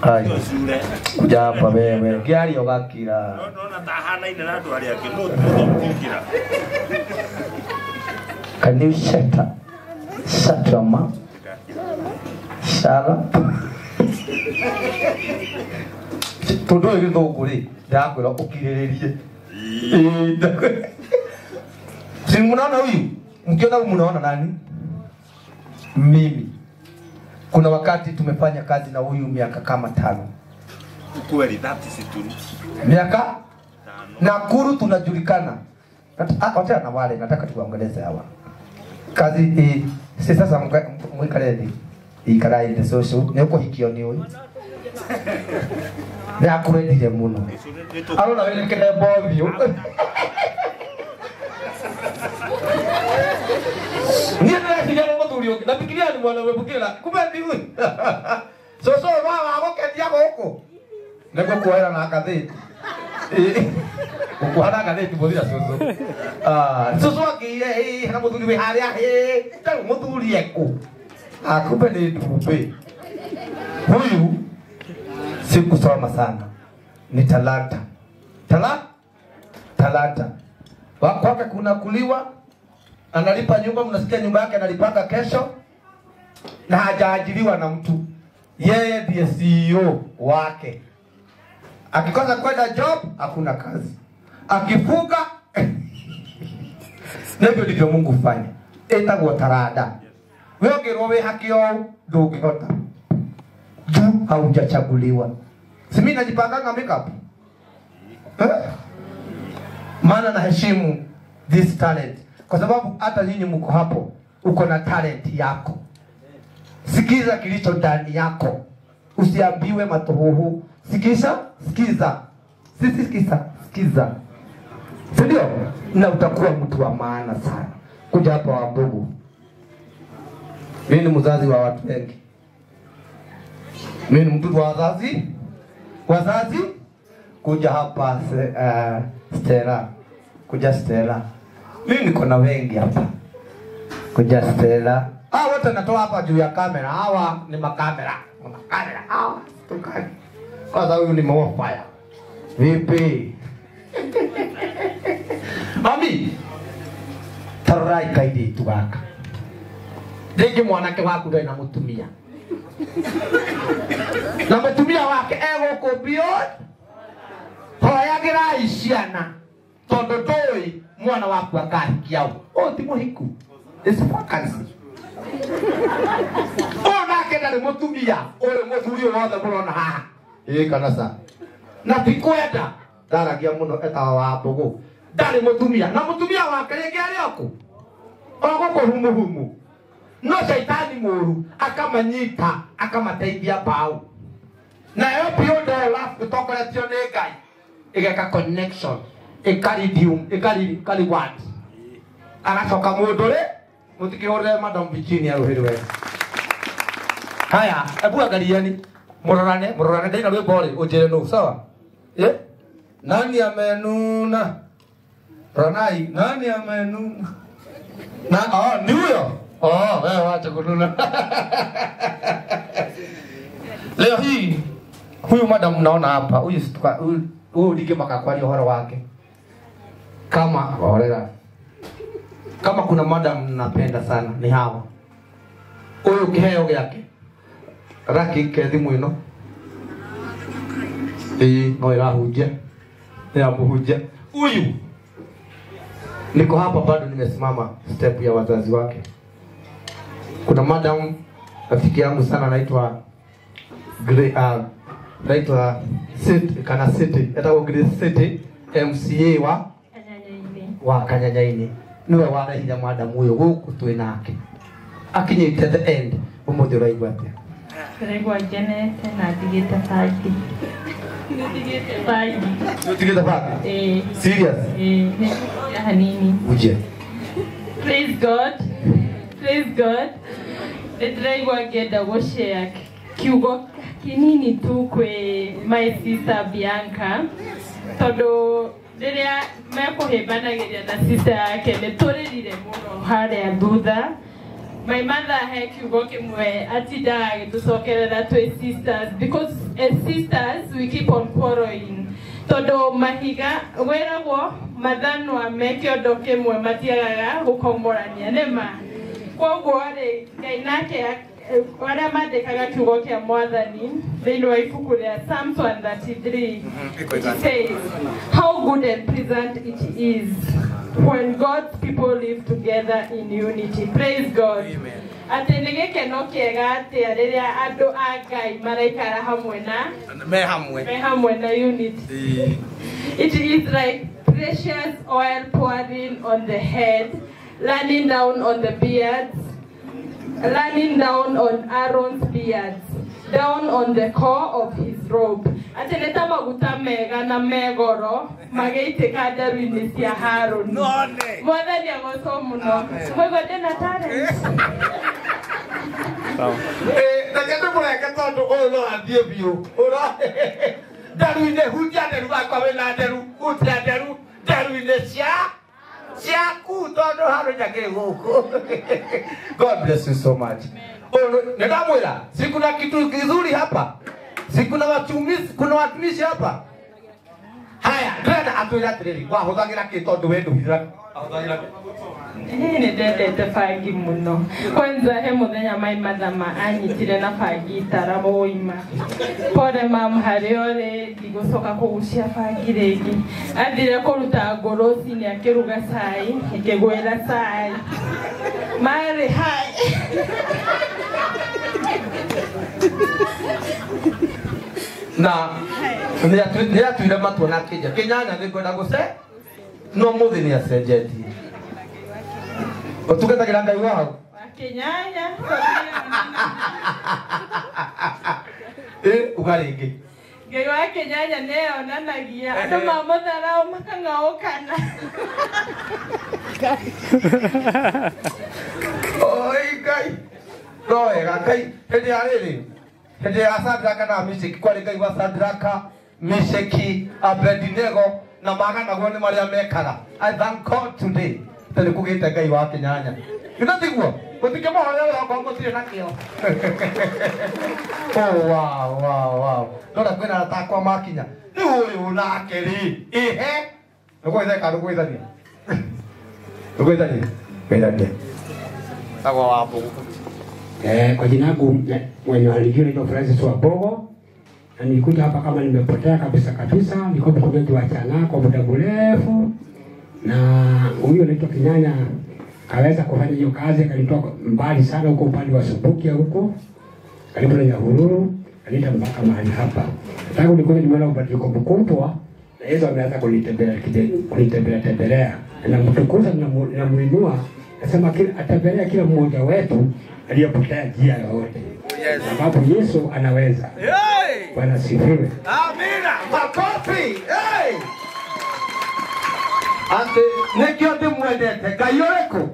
Ai. Kuja hapa wewe. Gari ogakira. No tahana ine na andu aria angi no tuthokira. Can you shut up? Shut your mouth. Shut up. Tondu ũyũ gĩthũngũ rĩ, ndĩrakwĩra ũkirĩrĩrie. Si mnaona huyu? Mkiona huyu mnaona nani? Mimi. Kuna wakati tumefanya kazi na huyu miaka kama 5. Kweli, that is true. Miaka 5. Nakuru tunajulikana. Wacha na wale nataka tuwaongeleze hawa. Kazi si sasa mwikareni. Ikarai the social ni ukuhikio ni huyu. Nĩakwendire mũno. Arona wĩ kĩrembo ũthiũ. Niĩ ndĩreciria nĩ mũthuri ũngĩ. Nafikiria ni mwanaume mwingine na kumbe ni huyu. Cũcũ ũyũ wa gũkendia gũkũ. Nĩngũkuoera na ngathĩti. Gũkuoha na ngathĩti mũthira cũcũ. Cũcũ angĩire hena mũthuri wĩ harĩa tarĩu mũthuri ekũ. Kumbe ni ndumbĩ. Huyu sikusoma sana, ni talanta. Talanta. Kwake kuna kuliwa, analipa nyumba, mnasikia nyumba yake analipanga kesho, na hajaajiriwa na mtu. Yeye ndiye CEO wake. Akikosa kwenda job, hakuna kazi. Akifuga, ndivyo ndivyo Mungu hufanya. Etagwo tarada. Wewe ũngĩrwo wĩ haki ũũ, ndũngĩhota. Juu haujachaguliwa. Si mimi najipanganga makeup? Maana naheshimu this talent. Kwa sababu hata nyinyi mko hapo, uko na talent yako. Sikiza kilicho ndani yako. Usiambiwe matohuhu. Sikiza, sikiza. Sisi sikiza, sikiza. Si ndio? Na utakuwa mtu wa maana sana. Kuja hapa Wambugu. Mimi ni mzazi wa watu wengi. Mimi ni mtoto wa wazazi. Wazazi kuja hapa Stella. Kuja Stella. Mimi niko na wengi hapa. Kuja Stella. Wote natoa hapa juu ya kamera. Hawa ni makamera. Makamera hawa tukani. Kwanza huyu ni mwafaya. Vipi? Mami. Tarai kaidi tugaka. Rĩngĩ mwanake waku ndarĩ na mũtumia. Na mũtumia wake egũkũ beyond. Hoyagĩrai ciana tondũ ndũĩ mwana waku akahikia ũ. Ũyũ ti mũhiku. It's vacancy. Ũyũ nake ndarĩ mũtumia. Ũyũ mũthuri ũyũ wothe mũrona haha. Ĩĩ kana ca. Na ti kwenda. Ndaragia mũno etawa Wambũgũ. Ndarĩ mũtumia. Na mũtumia wake rĩngĩ arĩ o kũ? O gũkũ humuhumu. No shaitani mũru akamanyita akamateithia mbaũ. Nayo beyond all love ĩtongoretio nĩ Ngai ĩgeka connection ĩkaridium ĩkariward. Agacoka mũndũ rĩ mũtikĩhũrĩre Madam Virginia rũhĩ rwega. Haya, ebu angalieni mũrorane mũrorane ndaina rwĩmbo rĩ ũnjĩre nũ sawa? Nani amenuna? Ranai, nani amenuna? Na ni huyo. Oh, wewe wacha kununa. Leo hii huyu madam mnaona hapa, huyu huyu ndingĩmaka kwaria ũhoro wake. Kama orera. Kama kuna madam napenda sana ni hawa. Huyu kiheo gĩake. Raki ke thimũ ĩno. Ĩĩ no ĩrahunjia. Ĩramũhunjia. Huyu niko hapa bado nimesimama step ya wazazi wake. Kuna madam rafiki yangu sana anaitwa naitwa City kana City, etagwo Grace City MCA wa Kanyanyaini. Niwe warehire madam uyu guku twi nake. Akinyite the end umuthi uraigua atia? Ndĩraigua ngenete na ndigĩte bangi. Ndigĩte bangi. Ndigĩte bangi? Ĩĩ. Serious? Ĩĩ, nĩ hanini. Uje. Praise God. Praise God. Ndĩraigua ngĩenda gũshare kiugo kinini tu kwĩ my sister Bianca tondũ rĩrĩa mekũhĩmbanagĩria na sister yake nĩ tũrĩrire mũno harĩa thutha. My mother he kiugo kĩmwe atindaga agĩtũcokerera twĩ sisters, because as sisters we keep on quarreling tondũ mahiga wĩragwo mathanwa me kĩondo kĩmwe matiagaga gũkomorania nĩma. Koguo rĩ Ngai nake arĩa mandĩkaga kiugo kĩa mwathani thĩinĩ wa ibuku rĩa Psalms 133 it says how good and pleasant it is when God's people live together in unity. Praise God. Atĩ nĩ gĩkeno kĩega atĩa rĩrĩa andũ a Ngai maraikara hamwe na me hamwe na unity. It is like precious oil pouring on the head, running down on the beards, running down on Aaron's beards, down on the core of his robe. Atĩ nĩ ta maguta mega na megoro magĩitĩka nderu-inĩ cia Harũni. Mwathani agocwo mũno. Mwaigua ndĩna talent. Reke ndĩmũreke tondũ ũyũ no athiĩ biũ. Nderu-inĩ, hunjia nderu wakwa wĩna nderu, hunjia nderu, nderu-inĩ ciaku tondũ Harũni akĩrĩ gũkũ. God bless you so much. Nĩndamwĩra, si kuna kitu kizuri hapa. Si kuna watumishi, kuna watumishi hapa. Haya, ndĩrenda atwĩre atĩrĩrĩ, wahũthagĩra kĩ tondũ we ndũhithaga? Ahũthagĩra kĩ? Nĩ ndendete bangi mũno. Kwanza he mũthenya my mother ma anyitire na bangi itara mũima. Pole mam harĩa ũrĩ, ndigũcoka kũgucia bangi rĩngĩ. Athire kũruta ngũ rũcinĩ akĩruga cai, ĩkĩgwĩra cai. Marĩ hai. Na nĩatuire matua na akĩnjĩra Kĩnyanya nĩngwenda gũce no mũthĩ nĩacenjetie. Ũtungatagĩra Ngai wa hau? Kĩnyanya. Uga rĩngĩ. Ngai wa Kĩnyanya nĩeyonanagia andũ mamũtharau makang'aũkana. Oi Ngai. No wega Ngai hĩndĩ ya rĩrĩ hĩndĩ ya Sadraka na Meshaki kwarĩ Ngai wa Sadraka, Meshaki, Abednego na maganagwo nĩ marĩa mekaga. I thank God today tondũ kũgĩte Ngai wa Kĩnyanya. Githĩ tiguo? Gũtikĩmũhoya ũrĩa okorwo mũtirĩ nakĩo. Oh wow wow wow. Ndona kwĩna arata akwa makinya. Rĩu ũyũ nake rĩ, ĩhe. Nĩkũgeithania ndũkũgeithania? Ndũkũgeithania? Geithania. Tagwo wa Mbogo. Kwa jina langu mwenye walijua naitwa Francis wa Mbogo, na nilikuja hapa kama nimepotea kabisa kabisa. Nilikuwa mkurugenzi wa chana kwa muda mrefu, na huyo anaitwa Kinyanya kaweza kufanya hiyo kazi, akanitoa mbali sana huko upande wa Subukia huko karibu na Nyahururu, alita mpaka mahali hapa. Tangu nilikuja nimeona ubadiliko mkubwa, na Yesu ameanza kunitembelea tembelea, na mtukuza na muinua, nasema kila atembelea kila mmoja wetu aliyepotea njia yoyote. Yes. Sababu Yesu anaweza. Hey! Bwana sifiwe. Amina. Makofi. Hey! Ate nikio ndimwendete Ngai ũrĩkũ?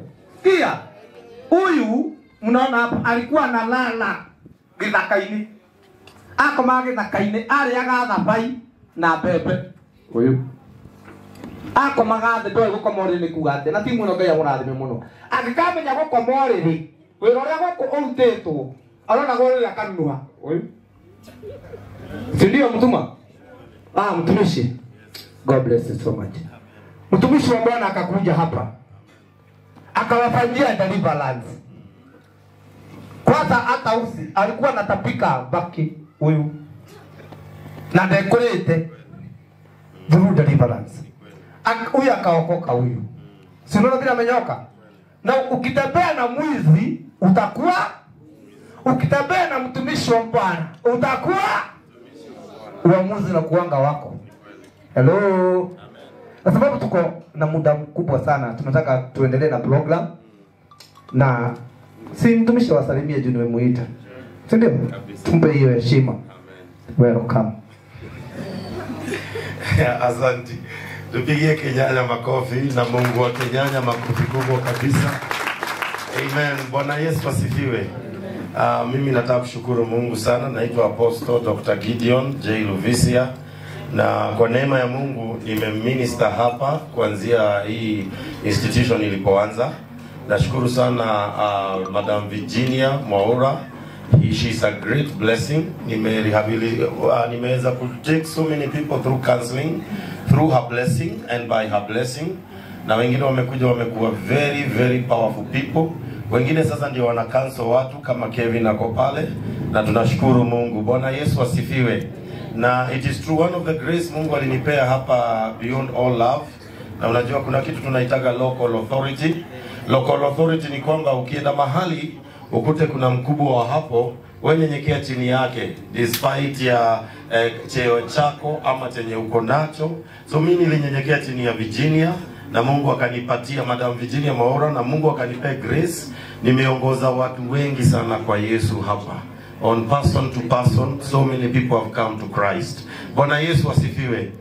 Kia huyu mnaona hapa alikuwa analala gĩthaka-inĩ. Akomaga gĩthaka-inĩ arĩaga thabai na mbembe. Huyu akomaga thĩ ndoĩ gũkoma ũrĩrĩ nĩ kuga atĩa, na ti mũno Ngai amũrathime mũno. Angĩkamenya gũkoma ũrĩrĩ, wĩra ũrĩa gũkũ ũrutĩtwo aronagwo ũrĩrĩ akanunuha. Huyu Si ndio mtuma? Ah, mtumishi. God bless you so much. Mtumishi wa Bwana akakuja hapa. Akawafanyia deliverance. Kwanza hata usi alikuwa anatapika baki huyu. Na decorate through deliverance. Huyu akaokoka huyu. Si unaona vile amenyoka? Na ukitembea na mwizi utakuwa, ukitembea na mtumishi wa Bwana utakuwa uamuzi na kuanga wako. Hello. Na sababu tuko na muda mkubwa sana, tunataka tuendelee na program. Na si mtumishi wasalimie juu nimemuita. Si ndio? Tumpe hiyo heshima. Welcome. Asante. Tupigie Kenyanya makofi na Mungu wa Kenyanya makofi kubwa kabisa. Amen. Bwana Yesu asifiwe. Mimi nataka kushukuru Mungu sana. Naitwa Apostle Dr. Gideon J. Luvisia, na kwa neema ya Mungu nimeminister hapa kuanzia hii institution ilipoanza. Nashukuru sana Madam Virginia Mwaura. She is a great blessing. Nimeweza ku take so many people through counseling, through her blessing and by her blessing. Na wengine wamekuja wamekuwa very very powerful people. Wengine sasa ndio wana counsel watu kama Kevin ako pale, na tunashukuru Mungu. Bwana Yesu asifiwe. Na it is true, one of the grace Mungu alinipea hapa Beyond All Love. Na unajua kuna kitu tunaitaga local authority. Local authority ni kwamba ukienda mahali ukute kuna mkubwa wa hapo, wewe nyenyekea chini yake despite ya cheo chako ama chenye uko nacho. So mimi nilinyenyekea chini ya Virginia na Mungu akanipatia Madam Virginia Mwaura, na Mungu akanipea grace. Nimeongoza watu wengi sana kwa Yesu hapa. On person to person, so many people have come to Christ. Bwana Yesu asifiwe.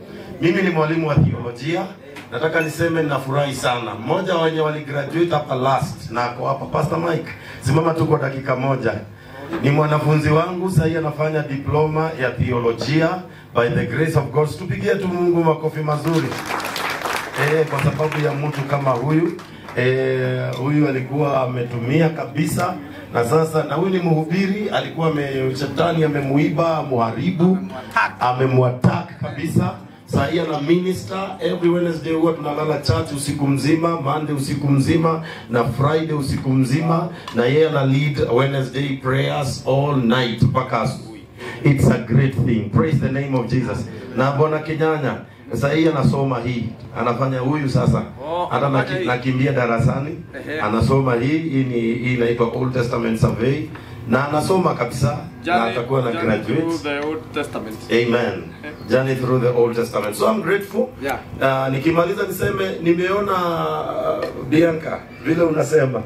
Mimi ni mwalimu wa theolojia. Nataka niseme ninafurahi sana. Mmoja wenye waligraduate hapa last na ako hapa, Pastor Mike. Simama tu kwa dakika moja. Ni mwanafunzi wangu, sasa anafanya diploma ya theolojia by the grace of God. Tupigie tu Mungu makofi mazuri. Kwa sababu ya mtu kama huyu. Huyu alikuwa ametumia kabisa, na sasa na huyu ni mhubiri, alikuwa shetani amemuiba, muharibu, amemwattack kabisa. Sasa ana minister every Wednesday, huwa tunalala church usiku mzima, Monday usiku mzima na Friday usiku mzima, na yeye ana lead Wednesday prayers all night mpaka asubuhi. It's a great thing. Praise the name of Jesus. Na Bwana Kenyanya sasa hii anasoma hii, anafanya huyu sasa. Hata nakimbia darasani, anasoma hii ni inaitwa Old Testament Survey, na anasoma kabisa na atakuwa na graduate through the Old Testament. Amen. Journey through the Old Testament. So I'm grateful. Yeah. Nikimaliza niseme nimeona Bianca vile unasema.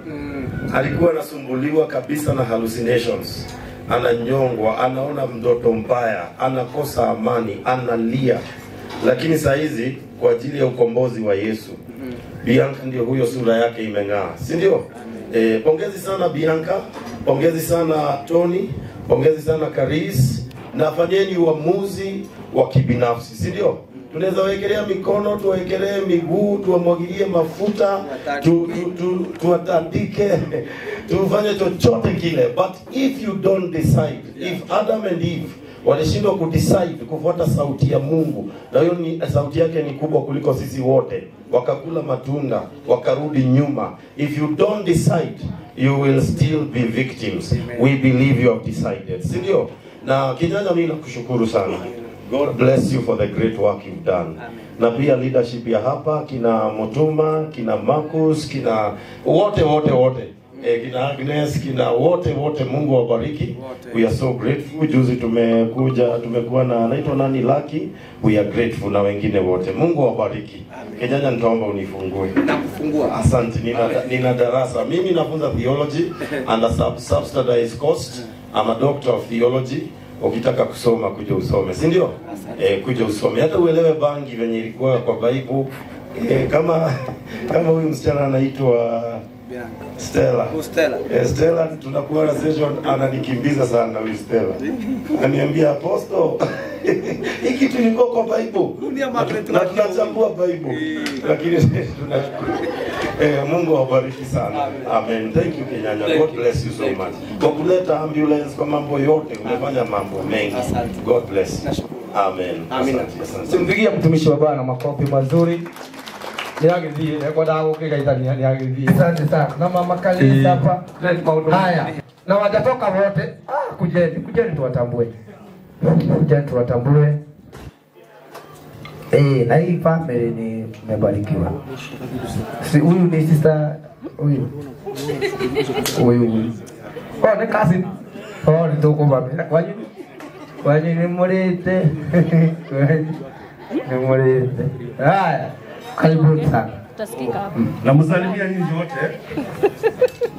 Alikuwa anasumbuliwa kabisa na hallucinations. Ananyongwa, anaona mdoto mbaya, anakosa amani, analia. Lakini saa hizi kwa ajili ya ukombozi wa Yesu, Bianca ndio huyo, sura yake imeng'aa, si ndio? Pongezi sana Bianca, pongezi sana Tony, pongezi sana Karis, na fanyeni uamuzi wa kibinafsi, si ndio? Tunaweza wekelea mikono, tuwekelee miguu, tuwamwagilie mafuta, tuwatandike, tufanye chochote kile. But if you don't decide, if Adam and Eve walishindwa kudecide kufuata sauti ya Mungu, na hiyo ni sauti yake ni kubwa kuliko sisi wote, wakakula matunda, wakarudi nyuma. If you don't decide, you will still be victims. Amen. We believe you have decided. Si ndio? Na Kenyanya, mimi nakushukuru sana. God bless you for the great work you've done. Amen. Na pia leadership ya hapa, kina Mutuma, kina Marcus, kina wote wote wote. Kina Agnes, kina wote wote, Mungu awabariki. We are so grateful. Juzi tumekuja, tumekuwa na anaitwa nani, Lucky. We are grateful na wengine wote. Mungu awabariki. Kenyanya, nitaomba unifungue. Nakufungua. Asante. Nina darasa. Mimi nafunza theology under subsidized cost. I'm a doctor of theology. Ukitaka kusoma kuja usome, si ndio? Kuja usome. Hata uelewe bangi venye ilikuwa kwa Bible. Kama huyu msichana anaitwa Stella. Stella. Stella tunakuwa na session, ananikimbiza sana huyu Stella. Ananiambia Apostle, Hii kitu ilikuwa kwa Bible. Na tunachambua Bible. Lakini tunashukuru. Mungu awabariki sana. Amen. Thank you Kenyanya. God bless you so much. Kwa kuleta ambulance, kwa mambo yote, umefanya mambo mengi. God bless. Amen. Amina. Simpigie mtumishi wa Bwana makofi mazuri. Asante sana. Na mama Kalisa hapa. Haya. Na wajatoka wote. Kujeni, kujeni tuwatambue. Kujeni tuwatambue. Na hii family ni imebarikiwa. Si huyu ni sister huyu. Huyu. Oh, ni cousin. Oh, ni tuko baba. Kwanyi. Kwanyi ni murite. Kwanyi ni murite. Haya. Karibuni sana. Tutasikika hapa. Namsalimia nyinyi wote.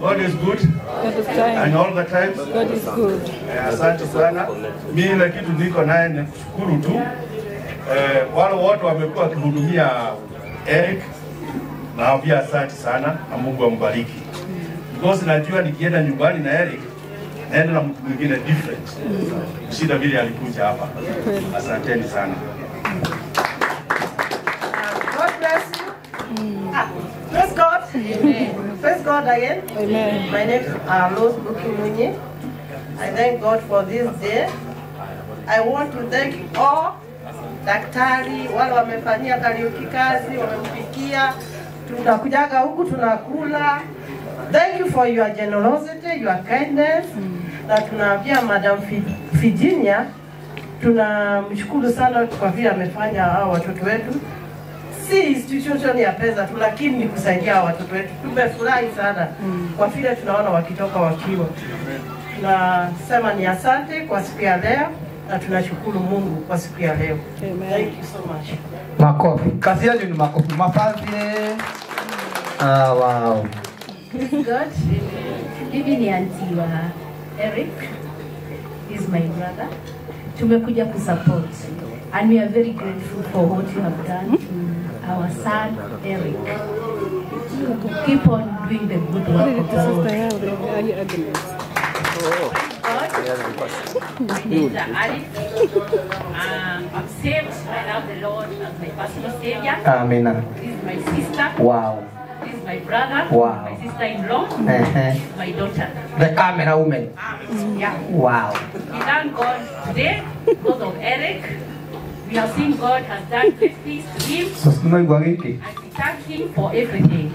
God is good. God is kind. And all the times. God is good. Asante sana. Mimi ile kitu niko naye ni kushukuru tu. Wale wote wamekuwa wakihudumia Eric, naambia asante sana na Mungu ambariki. Because najua nikienda nyumbani na Eric, naenda na mtu mwingine different. Shida vile alikuja hapa. Asanteni sana. God bless you. Praise God. Amen. Praise God again. Amen. My name is Rose Bukimunyi. I thank God for this day. I want to thank all daktari wale wamefanyia Kariuki kazi, wamempikia, tunakujaga huku tunakula. Thank you for your generosity, your kindness. Na tunaambia Madam Virginia tunamshukuru sana kwa vile amefanya hao watoto wetu. Si institution ya pesa tu, lakini ni kusaidia watoto wetu. Tumefurahi sana kwa vile tunaona wakitoka wakiwa. Tunasema ni asante kwa siku ya leo na tunashukuru Mungu kwa siku ya leo. Amen. Thank you so much. Makofi. Kazi yenu ni makofi. Mafazi. Ah, wow. God. Mimi ni auntie wa Eric. He's my brother. Tumekuja kusupport and we are very grateful for what you have done to our son Eric. Keep on doing the good work of the Lord. I'm saved. I love the Lord as my personal savior. Amen. This is my sister. Wow. This is my brother. Wow. My sister-in-law. This is my daughter. The camera woman. Yeah. Wow. We thank God today because of Eric. We have seen God has done great things to him. And we thank him for everything.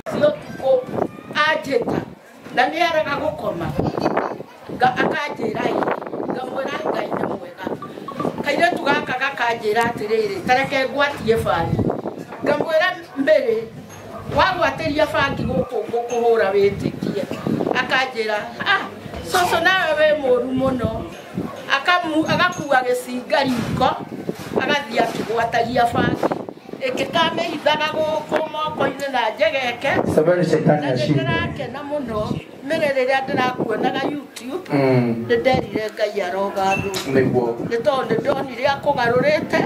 Kairetu gaka gakanjĩra atĩrĩrĩ tareke ngwatie bangi ngamwĩra mbere wagwatĩria bangi gũkũ ngũkũhũra wĩtĩkie akanjĩra ah coco nawe wĩ mũru mũno agakua gĩcinga riko agathiĩ akĩgwatagia bangi ĩngĩkamĩhithaga gũkũ moko-inĩ na njegeke na nĩndĩrakena mũno mĩrĩ rĩrĩa ndĩrakuonaga YouTube nĩnderire Ngai arogathwo nĩ tondũ nĩndonire akũgarũrĩte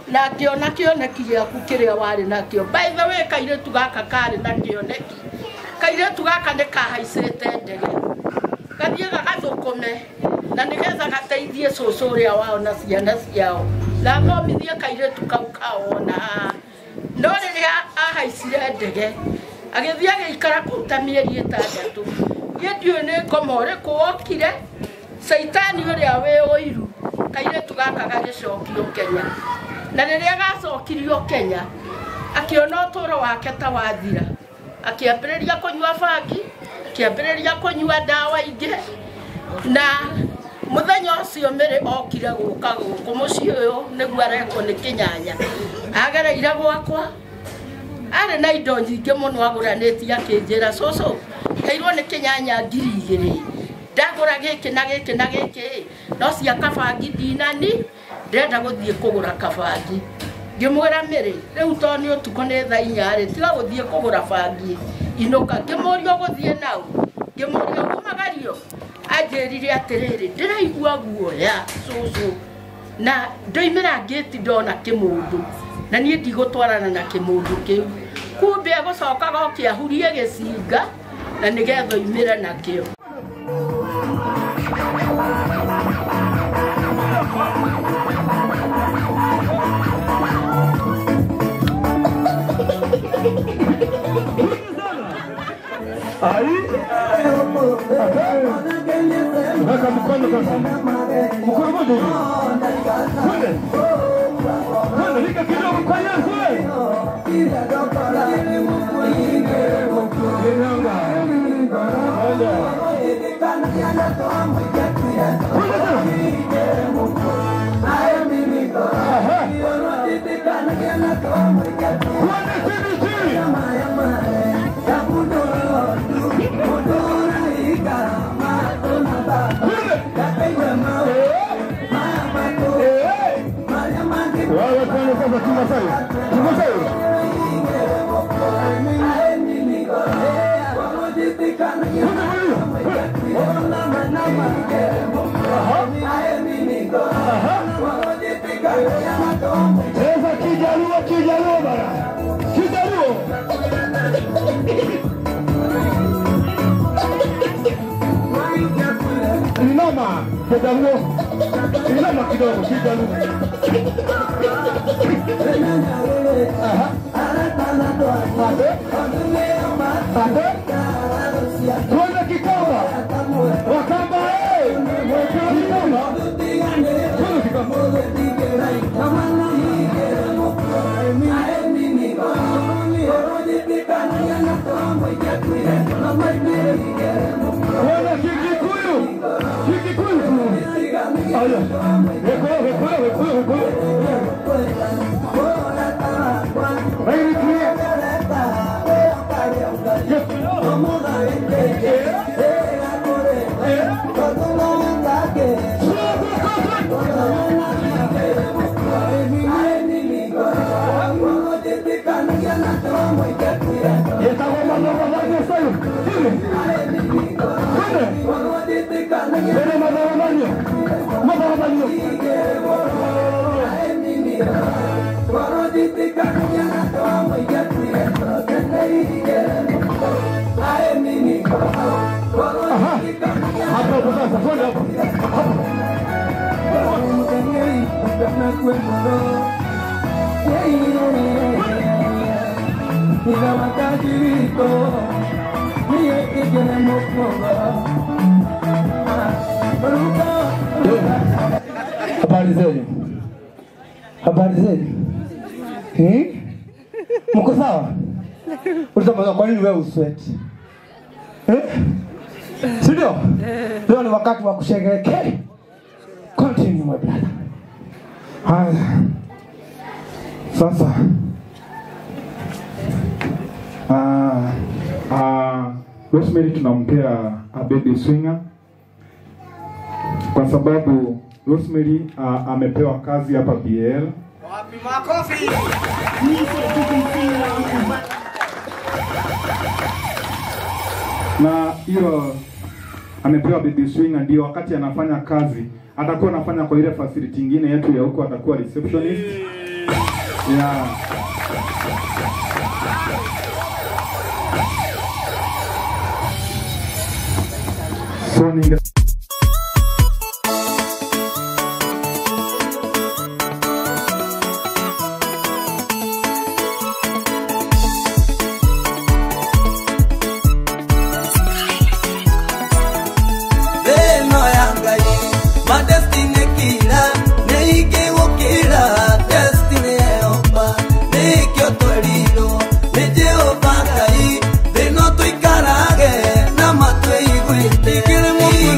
na ngĩona kĩoneki gĩaku kĩrĩa warĩ nakĩo. By the way, kairĩtu gaka karĩ na kĩoneki. Kairĩtu gaka nĩ kahaicĩte ndege gathiĩ gagathũkũme na nĩgetha gateithie cũcũ ũrĩa wao na ciana ciao na athomithie kairĩtu kau kao ona haha. No rĩrĩa ahaicire ndege agĩthiĩ agĩikara kũu ta mĩeri ĩtandatũ niĩ ndiũĩ nĩ ngoma ũrĩkũ wokire caitani ũrĩa wĩ ũiru kairĩtu gaka gagĩcokio Kenya na rĩrĩa gacokirio Kenya akĩona ũtũũro wake ta wathira akĩambĩrĩria kũnyua bangi akĩambĩrĩria kũnyua ndawa ingĩ na mũthenya ũcio Mary okire gũka gũkũ mũciĩ ũyũ nĩguo arekwo nĩ Kĩnyanya agereire gwakwa arĩ na indo nyingĩ mũno agũranĩtie akĩnjĩra cũcũ heirwo nĩ Kĩnyanya 2,000 ndagũra gĩkĩ na gĩkĩ na gĩkĩ no cia kabangi ndinani ndĩrenda gũthiĩ kũgũra kabangi ngĩmwĩra Mary rĩu tondũ nĩ ũtukũ nĩ thaa 4 rĩ tiga gũthiĩ kũgũra bangi inũka ngĩmũria ũgũthiĩ nau ngĩmũria umagario anjĩrire atĩrĩrĩ ndĩraigua guoya cũcũ na ndoimĩra ngĩti ndona kĩmũndũ na niĩ ndigũtwarana na kĩmũndũ kĩu kumbe agũcoka goke ahurie gĩcinga na nĩgetha oimĩre nakĩo. Ai. Weka mkono sasa. Mkono mmoja hivi. Twende. Twende lika kidogo kwa Yesu. Cheza Kijaluo, Kijaluo bana. Kijaluo. Inama, Kijaluo. Inama kidogo, Kijaluo. Aha. Ate. Tuende Kikamba. Wakamba, eh. Kikamba. Tuende Kikamba. Wala Kikuyu. Kikuyu. Aya. Wekwe, wekwe, wekwe, wekwe. Very clear. Habari zenu. Habari zenu. Eh? Mko sawa? Ulisema kwa nini wewe usweti? Eh? Si ndio? Leo ni wakati wa kusherehekea. Continue my brother. Haya. Sasa. Rosemary tunampea a baby swinger kwa sababu Rosemary amepewa kazi hapa BL. Wapi makofi? Na hiyo amepewa baby swinger ndio wakati anafanya kazi atakuwa anafanya kwa ile facility nyingine yetu ya huko, atakuwa receptionist. Yeah. So ninge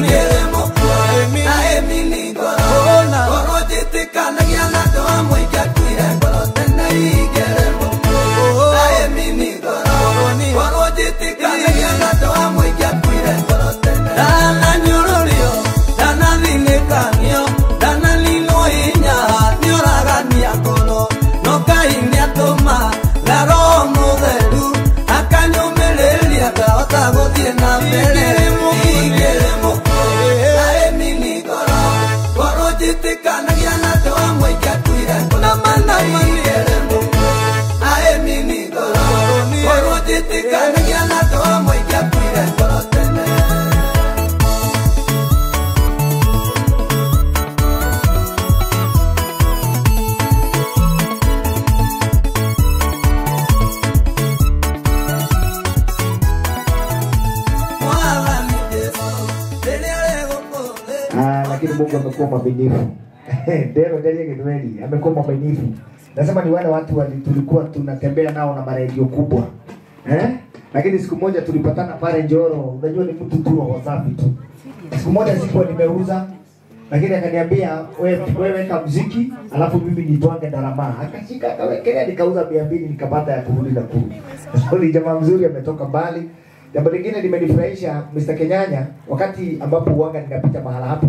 Give sababu amekuwa mwaminifu. Ndero ndiye Githweri amekuwa mwaminifu. Nasema ni wale watu tulikuwa tunatembea nao na maredio kubwa. Lakini siku moja tulipatana pale Njoro, unajua ni mtu tu wa wasafi tu. Siku moja sikuwa nimeuza, lakini akaniambia wewe weka muziki alafu mimi nitwange darama. Akashika akawekelea, nikauza 200 nikapata ya kurudi na kurudi. Ni jamaa mzuri, ametoka mbali. Jambo lingine limenifurahisha Mr. Kenyanya, wakati ambapo uanga ninapita mahala hapa,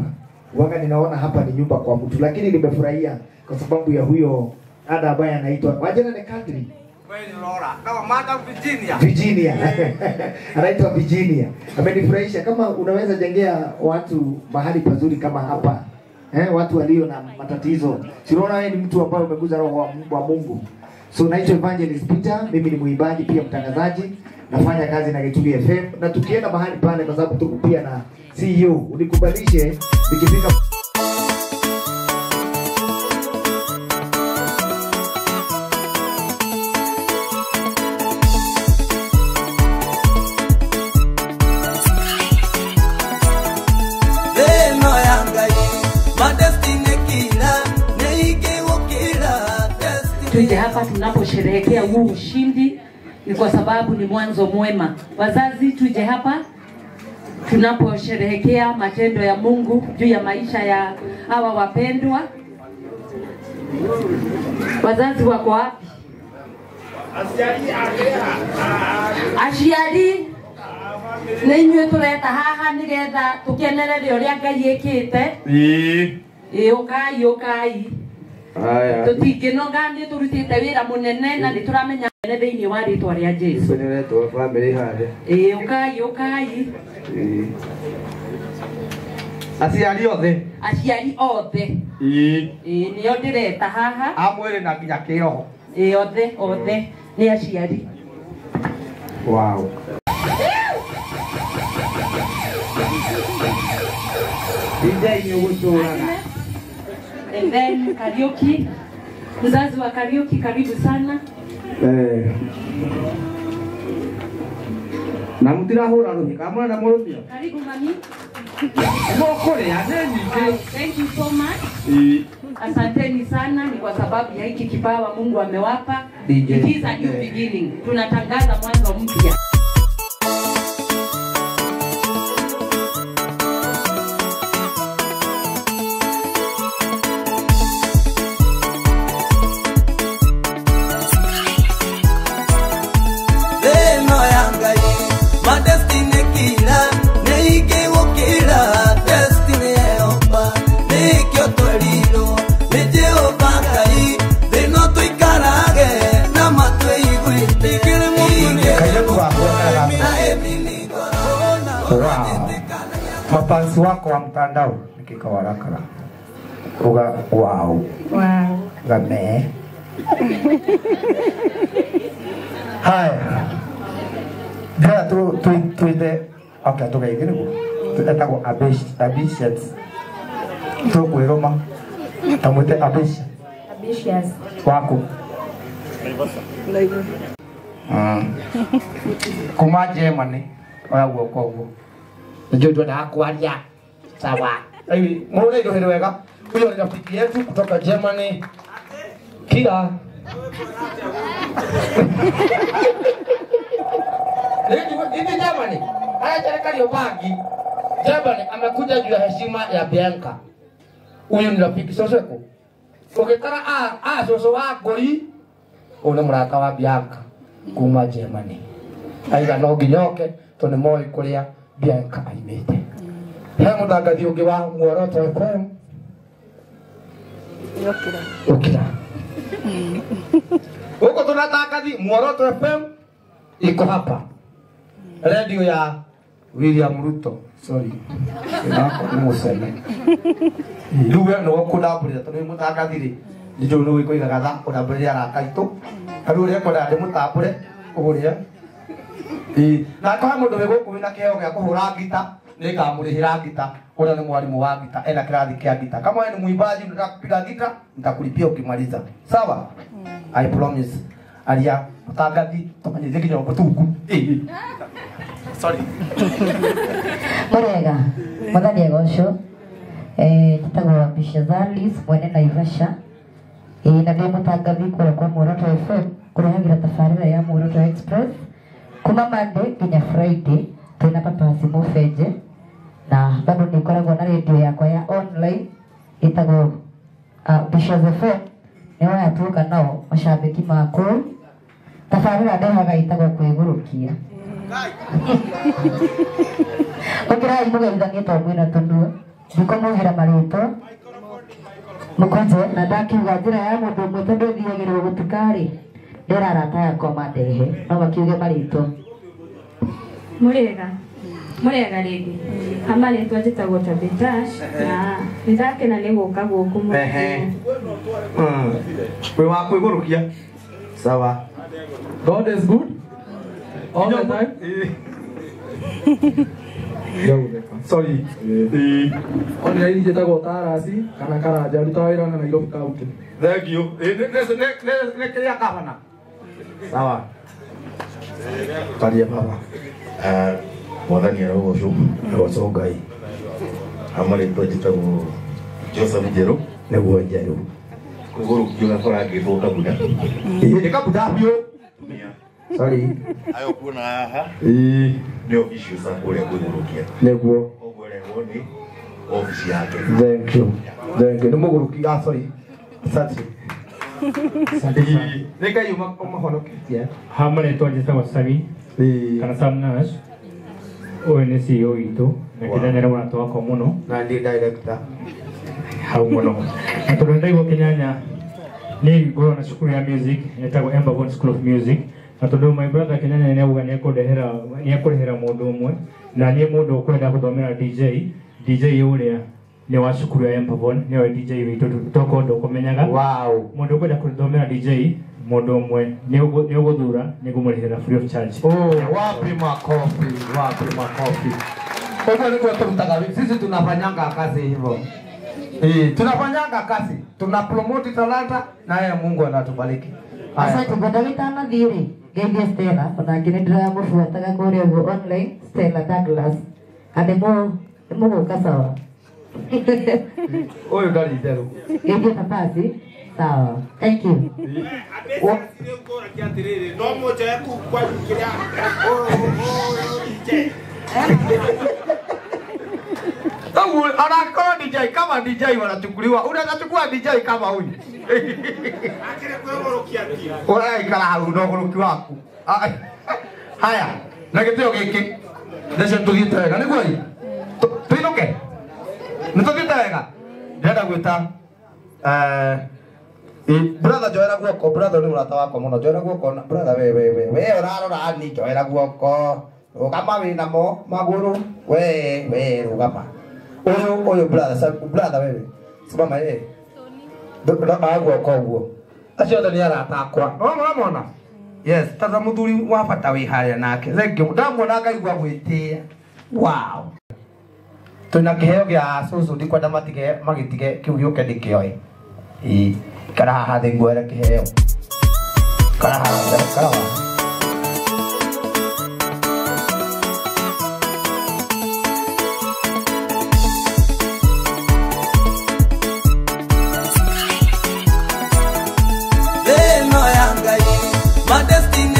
uanga ninaona hapa ni nyumba kwa mtu, lakini nimefurahia kwa sababu ya huyo ada ambaye anaitwa wajana ni kadri Madam Virginia. Virginia. Anaitwa Virginia. Amenifurahisha kama unaweza jengea watu mahali pazuri kama hapa. Watu walio na matatizo. Si unaona wewe ni mtu ambaye umeguza roho wa Mungu. So naitwa Evangelist Peter, mimi ni mwimbaji pia mtangazaji, nafanya kazi na Gitugi FM, na tukienda mahali pale kwa sababu tuko pia na CEO, unikubalishe nikifika tuje hapa tunaposherehekea huu ushindi ni kwa sababu ni mwanzo mwema. Wazazi, tuje hapa tunaposherehekea matendo ya Mungu juu ya maisha ya hawa wapendwa. Wazazi wako wapi? Aciari nĩ inyuĩ tũreta haha nĩgetha tũkenerere ũrĩa Ngai ĩkĩte. Ĩĩ, ũkai ũkai. Tũtingĩnoga, nĩ tũrutĩte wĩra mũnene na nĩ tũramenya thĩinĩ wa rĩtwa rĩa Jesũ. Ĩĩ, ũkai ũkai. Aciari othe. Aciari othe. Ĩĩ, nĩo ndĩreta haha. A mwĩrĩ na nginya kĩroho. Ĩĩ, othe othe nĩ aciari. Wow. DJ nĩ ũgũtũraga. And then Kariuki, mzazi wa Kariuki, karibu sana. Na mutirahura ruhi, kamwana na murumia. Karibu mami. Mokorea neni. Thank you so much. Asanteni sana, ni kwa sababu ya hiki kipawa Mungu amewapa. It is a new beginning. Tunatangaza mwanzo mpya. Mapansi wako wa mtandao nikikawarakara uga wow wow game. Haya ndĩrenda twĩte okay tũgeithie nĩguo etagwo Ambitious, tũkwĩrũma tamwĩte Ambitious waku kuma Germany oya guoko ũguo ndio ndio kwaria sawa. Hivi muone ndio hilo wega. Huyo ni rafiki yetu kutoka Germany. Kila Ndio Germany. Haya serikali yobangi. Germany amekuja juu ya heshima ya Bianca. Huyu ni rafiki soseko. Ukikara a soso wa ngoi una murata wa Bianca kuma Germany. Aiga no nginyoke to ni moi kuria Bianca aimite. He mutangathi ungi wa Muoroto FM. Ukira. Huko tunatangathi Muoroto FM iko hapa. Radio ya William Ruto. Sorry. Nako ni museme. Riu we no kundambũrĩra tondũ wĩ mũtangathi rĩ nĩ njũĩ nĩ ũĩ gatha kũndambũrĩra arata aitũ. Rĩu ũrĩa kwenda ndĩmũtambũre ũrĩa. Na kwa mũndũ wĩ gũkũ wĩna kĩheo gĩa kũhũra ngita nĩngamũrĩhĩra ngita. Ũrĩa nĩ mwalimu wa ngita, ena kĩrathi kĩa ngita. Kama wewe ni mwimbaji unataka kupiga ngita, nitakulipia ukimaliza. Sawa? I promise. Aria mũtangathi tũmenyithie nginya mũtungu. Sorry. Mũrega, mwathani agocwo. Njĩtagwo Bishazalis mwene Naivasha. Na ndĩ mũtangathi kũrĩa kwa Muoroto FM kũrehagĩra tabarĩra ya Muoroto Express kuma Monday nginya Friday twĩna Papasi Mũbenje na bado nĩngoragwo na radio yakwa ya online ĩtagwo Bishop FM nĩ wayatuũka nao macambĩki makũu tabarĩra ndehaga ĩtagwo kwĩgũrũkia. Ũkĩrai mũgeithanie tondũ mwĩna tũnua ndikũmwĩhĩra marĩtwa mũkonje na ndakiuga njĩra ya mũndũ ũmwe tondũ ĩthiagĩrwo gũtuka-rĩ ndera arata yakwa mandehe no makiuge marĩtwa. Mũrĩega mũrĩega rĩngĩ amarĩtwa njĩtagwo Tabitha na nĩndakena nĩ gũka gũkũ mũno. Wĩ wa kwĩgũrũkia sawa. God is good all the time. Sorry. Ona iri njĩtagwo Tarasi kana Karanja rutaga wĩra na Nairobi County. Thank you. Nĩ kĩrĩa gavana. Sawa. Karia baba. Mwathani arogocwo. Agocwo Ngai. Amarĩtwa njĩtagwo Joseph Njerũ. Nĩguo Njerũ. Kwĩgũrũkia gabarangĩtwo kabuda. Ĩĩ kabuda biũ. Sorry. Ayo kuona haha. Ĩĩ. Nĩ obici sa kũrĩa kwĩgũrũkia. Nĩguo. Koguo ĩrehwo nĩ obici yake. Thank you. Thank you. Nĩ mũgũrũki. Ah, sorry. Asante. Asante. Nĩ Ngai ũmahonoketie. Hamarĩtwa njĩtagwo Sami kana Sam Nash. Ũyũ nĩ CEO witũ na Kĩnyanya nĩ mũrata wakwa mũno. Na ndĩ director. Hau mũno. Na tondũ nĩndaigua Kĩnyanya nĩ ngoragwo na cukuru ya music ĩtagwo Emberborn School of Music na tondũ my brother Kĩnyanya nĩ auga nĩekũrĩhĩra mũndũ ũmwe na niĩ mũndũ ũkwenda gũthomera DJ ũrĩa nĩ wa cukuru ya Emberborn nĩwe DJ witũ tokorwo ndũkũmenyaga. Wow. Mũndũ ũkwenda gũthomera DJ mũndũ ũmwe nĩ ũgũthura nĩngũmũrĩhĩra free of charge. Oh, wapi makofi, wapi makofi. Ũguo nĩguo tũrutaga wĩra. Sisi tunafanyanga kazi hivyo. Tunafanyanga kazi, tuna promote talanta na yeye Mungu anatubariki. Asante ngwenda gĩtanathiĩ rĩ ngeithie Stella onake nĩ ndĩramũbuataga kũrĩa ũguo online Stella Douglas na nĩmũgũka sawa. Ũyũ ndarĩ itherũ. Ngeithie Papasi sawa. Thank you. Anakorwo DJ kama DJ wanachukuliwa. Unachukua DJ kama huyu. Ũraikara hau na ũgũrũki waku. Haya, na gĩtĩo gĩkĩ. Ndecio tũthiĩte wega nĩguo ĩ? Tũinũke? Nĩ tũthiĩte wega? Ndĩrenda gwĩta brother njoera guoko, brother nĩ mũrata wakwa mũno, njoera guoko na brother we ũrarora ni njoera guoko. Rũgama wĩnamo magũrũ we rũgama. Ũyũ brother, brother wewe. Simama yeye. Ndũkaga guoko ũguo. Acio othe nĩ arata akwa. No mũramona? Yes, tata mũthuri wa bata wĩ harĩa nake. Thank you. Ndamuona ngaigua gwĩtĩĩa. Wow. Twĩna kĩheo gĩa cũcũ ndikwenda matige magĩtige kĩu gĩũke ndĩkĩoe. Ĩĩ, ikara haha thĩ nguoere kĩheo. Ikara haha, ikara haha. My destiny.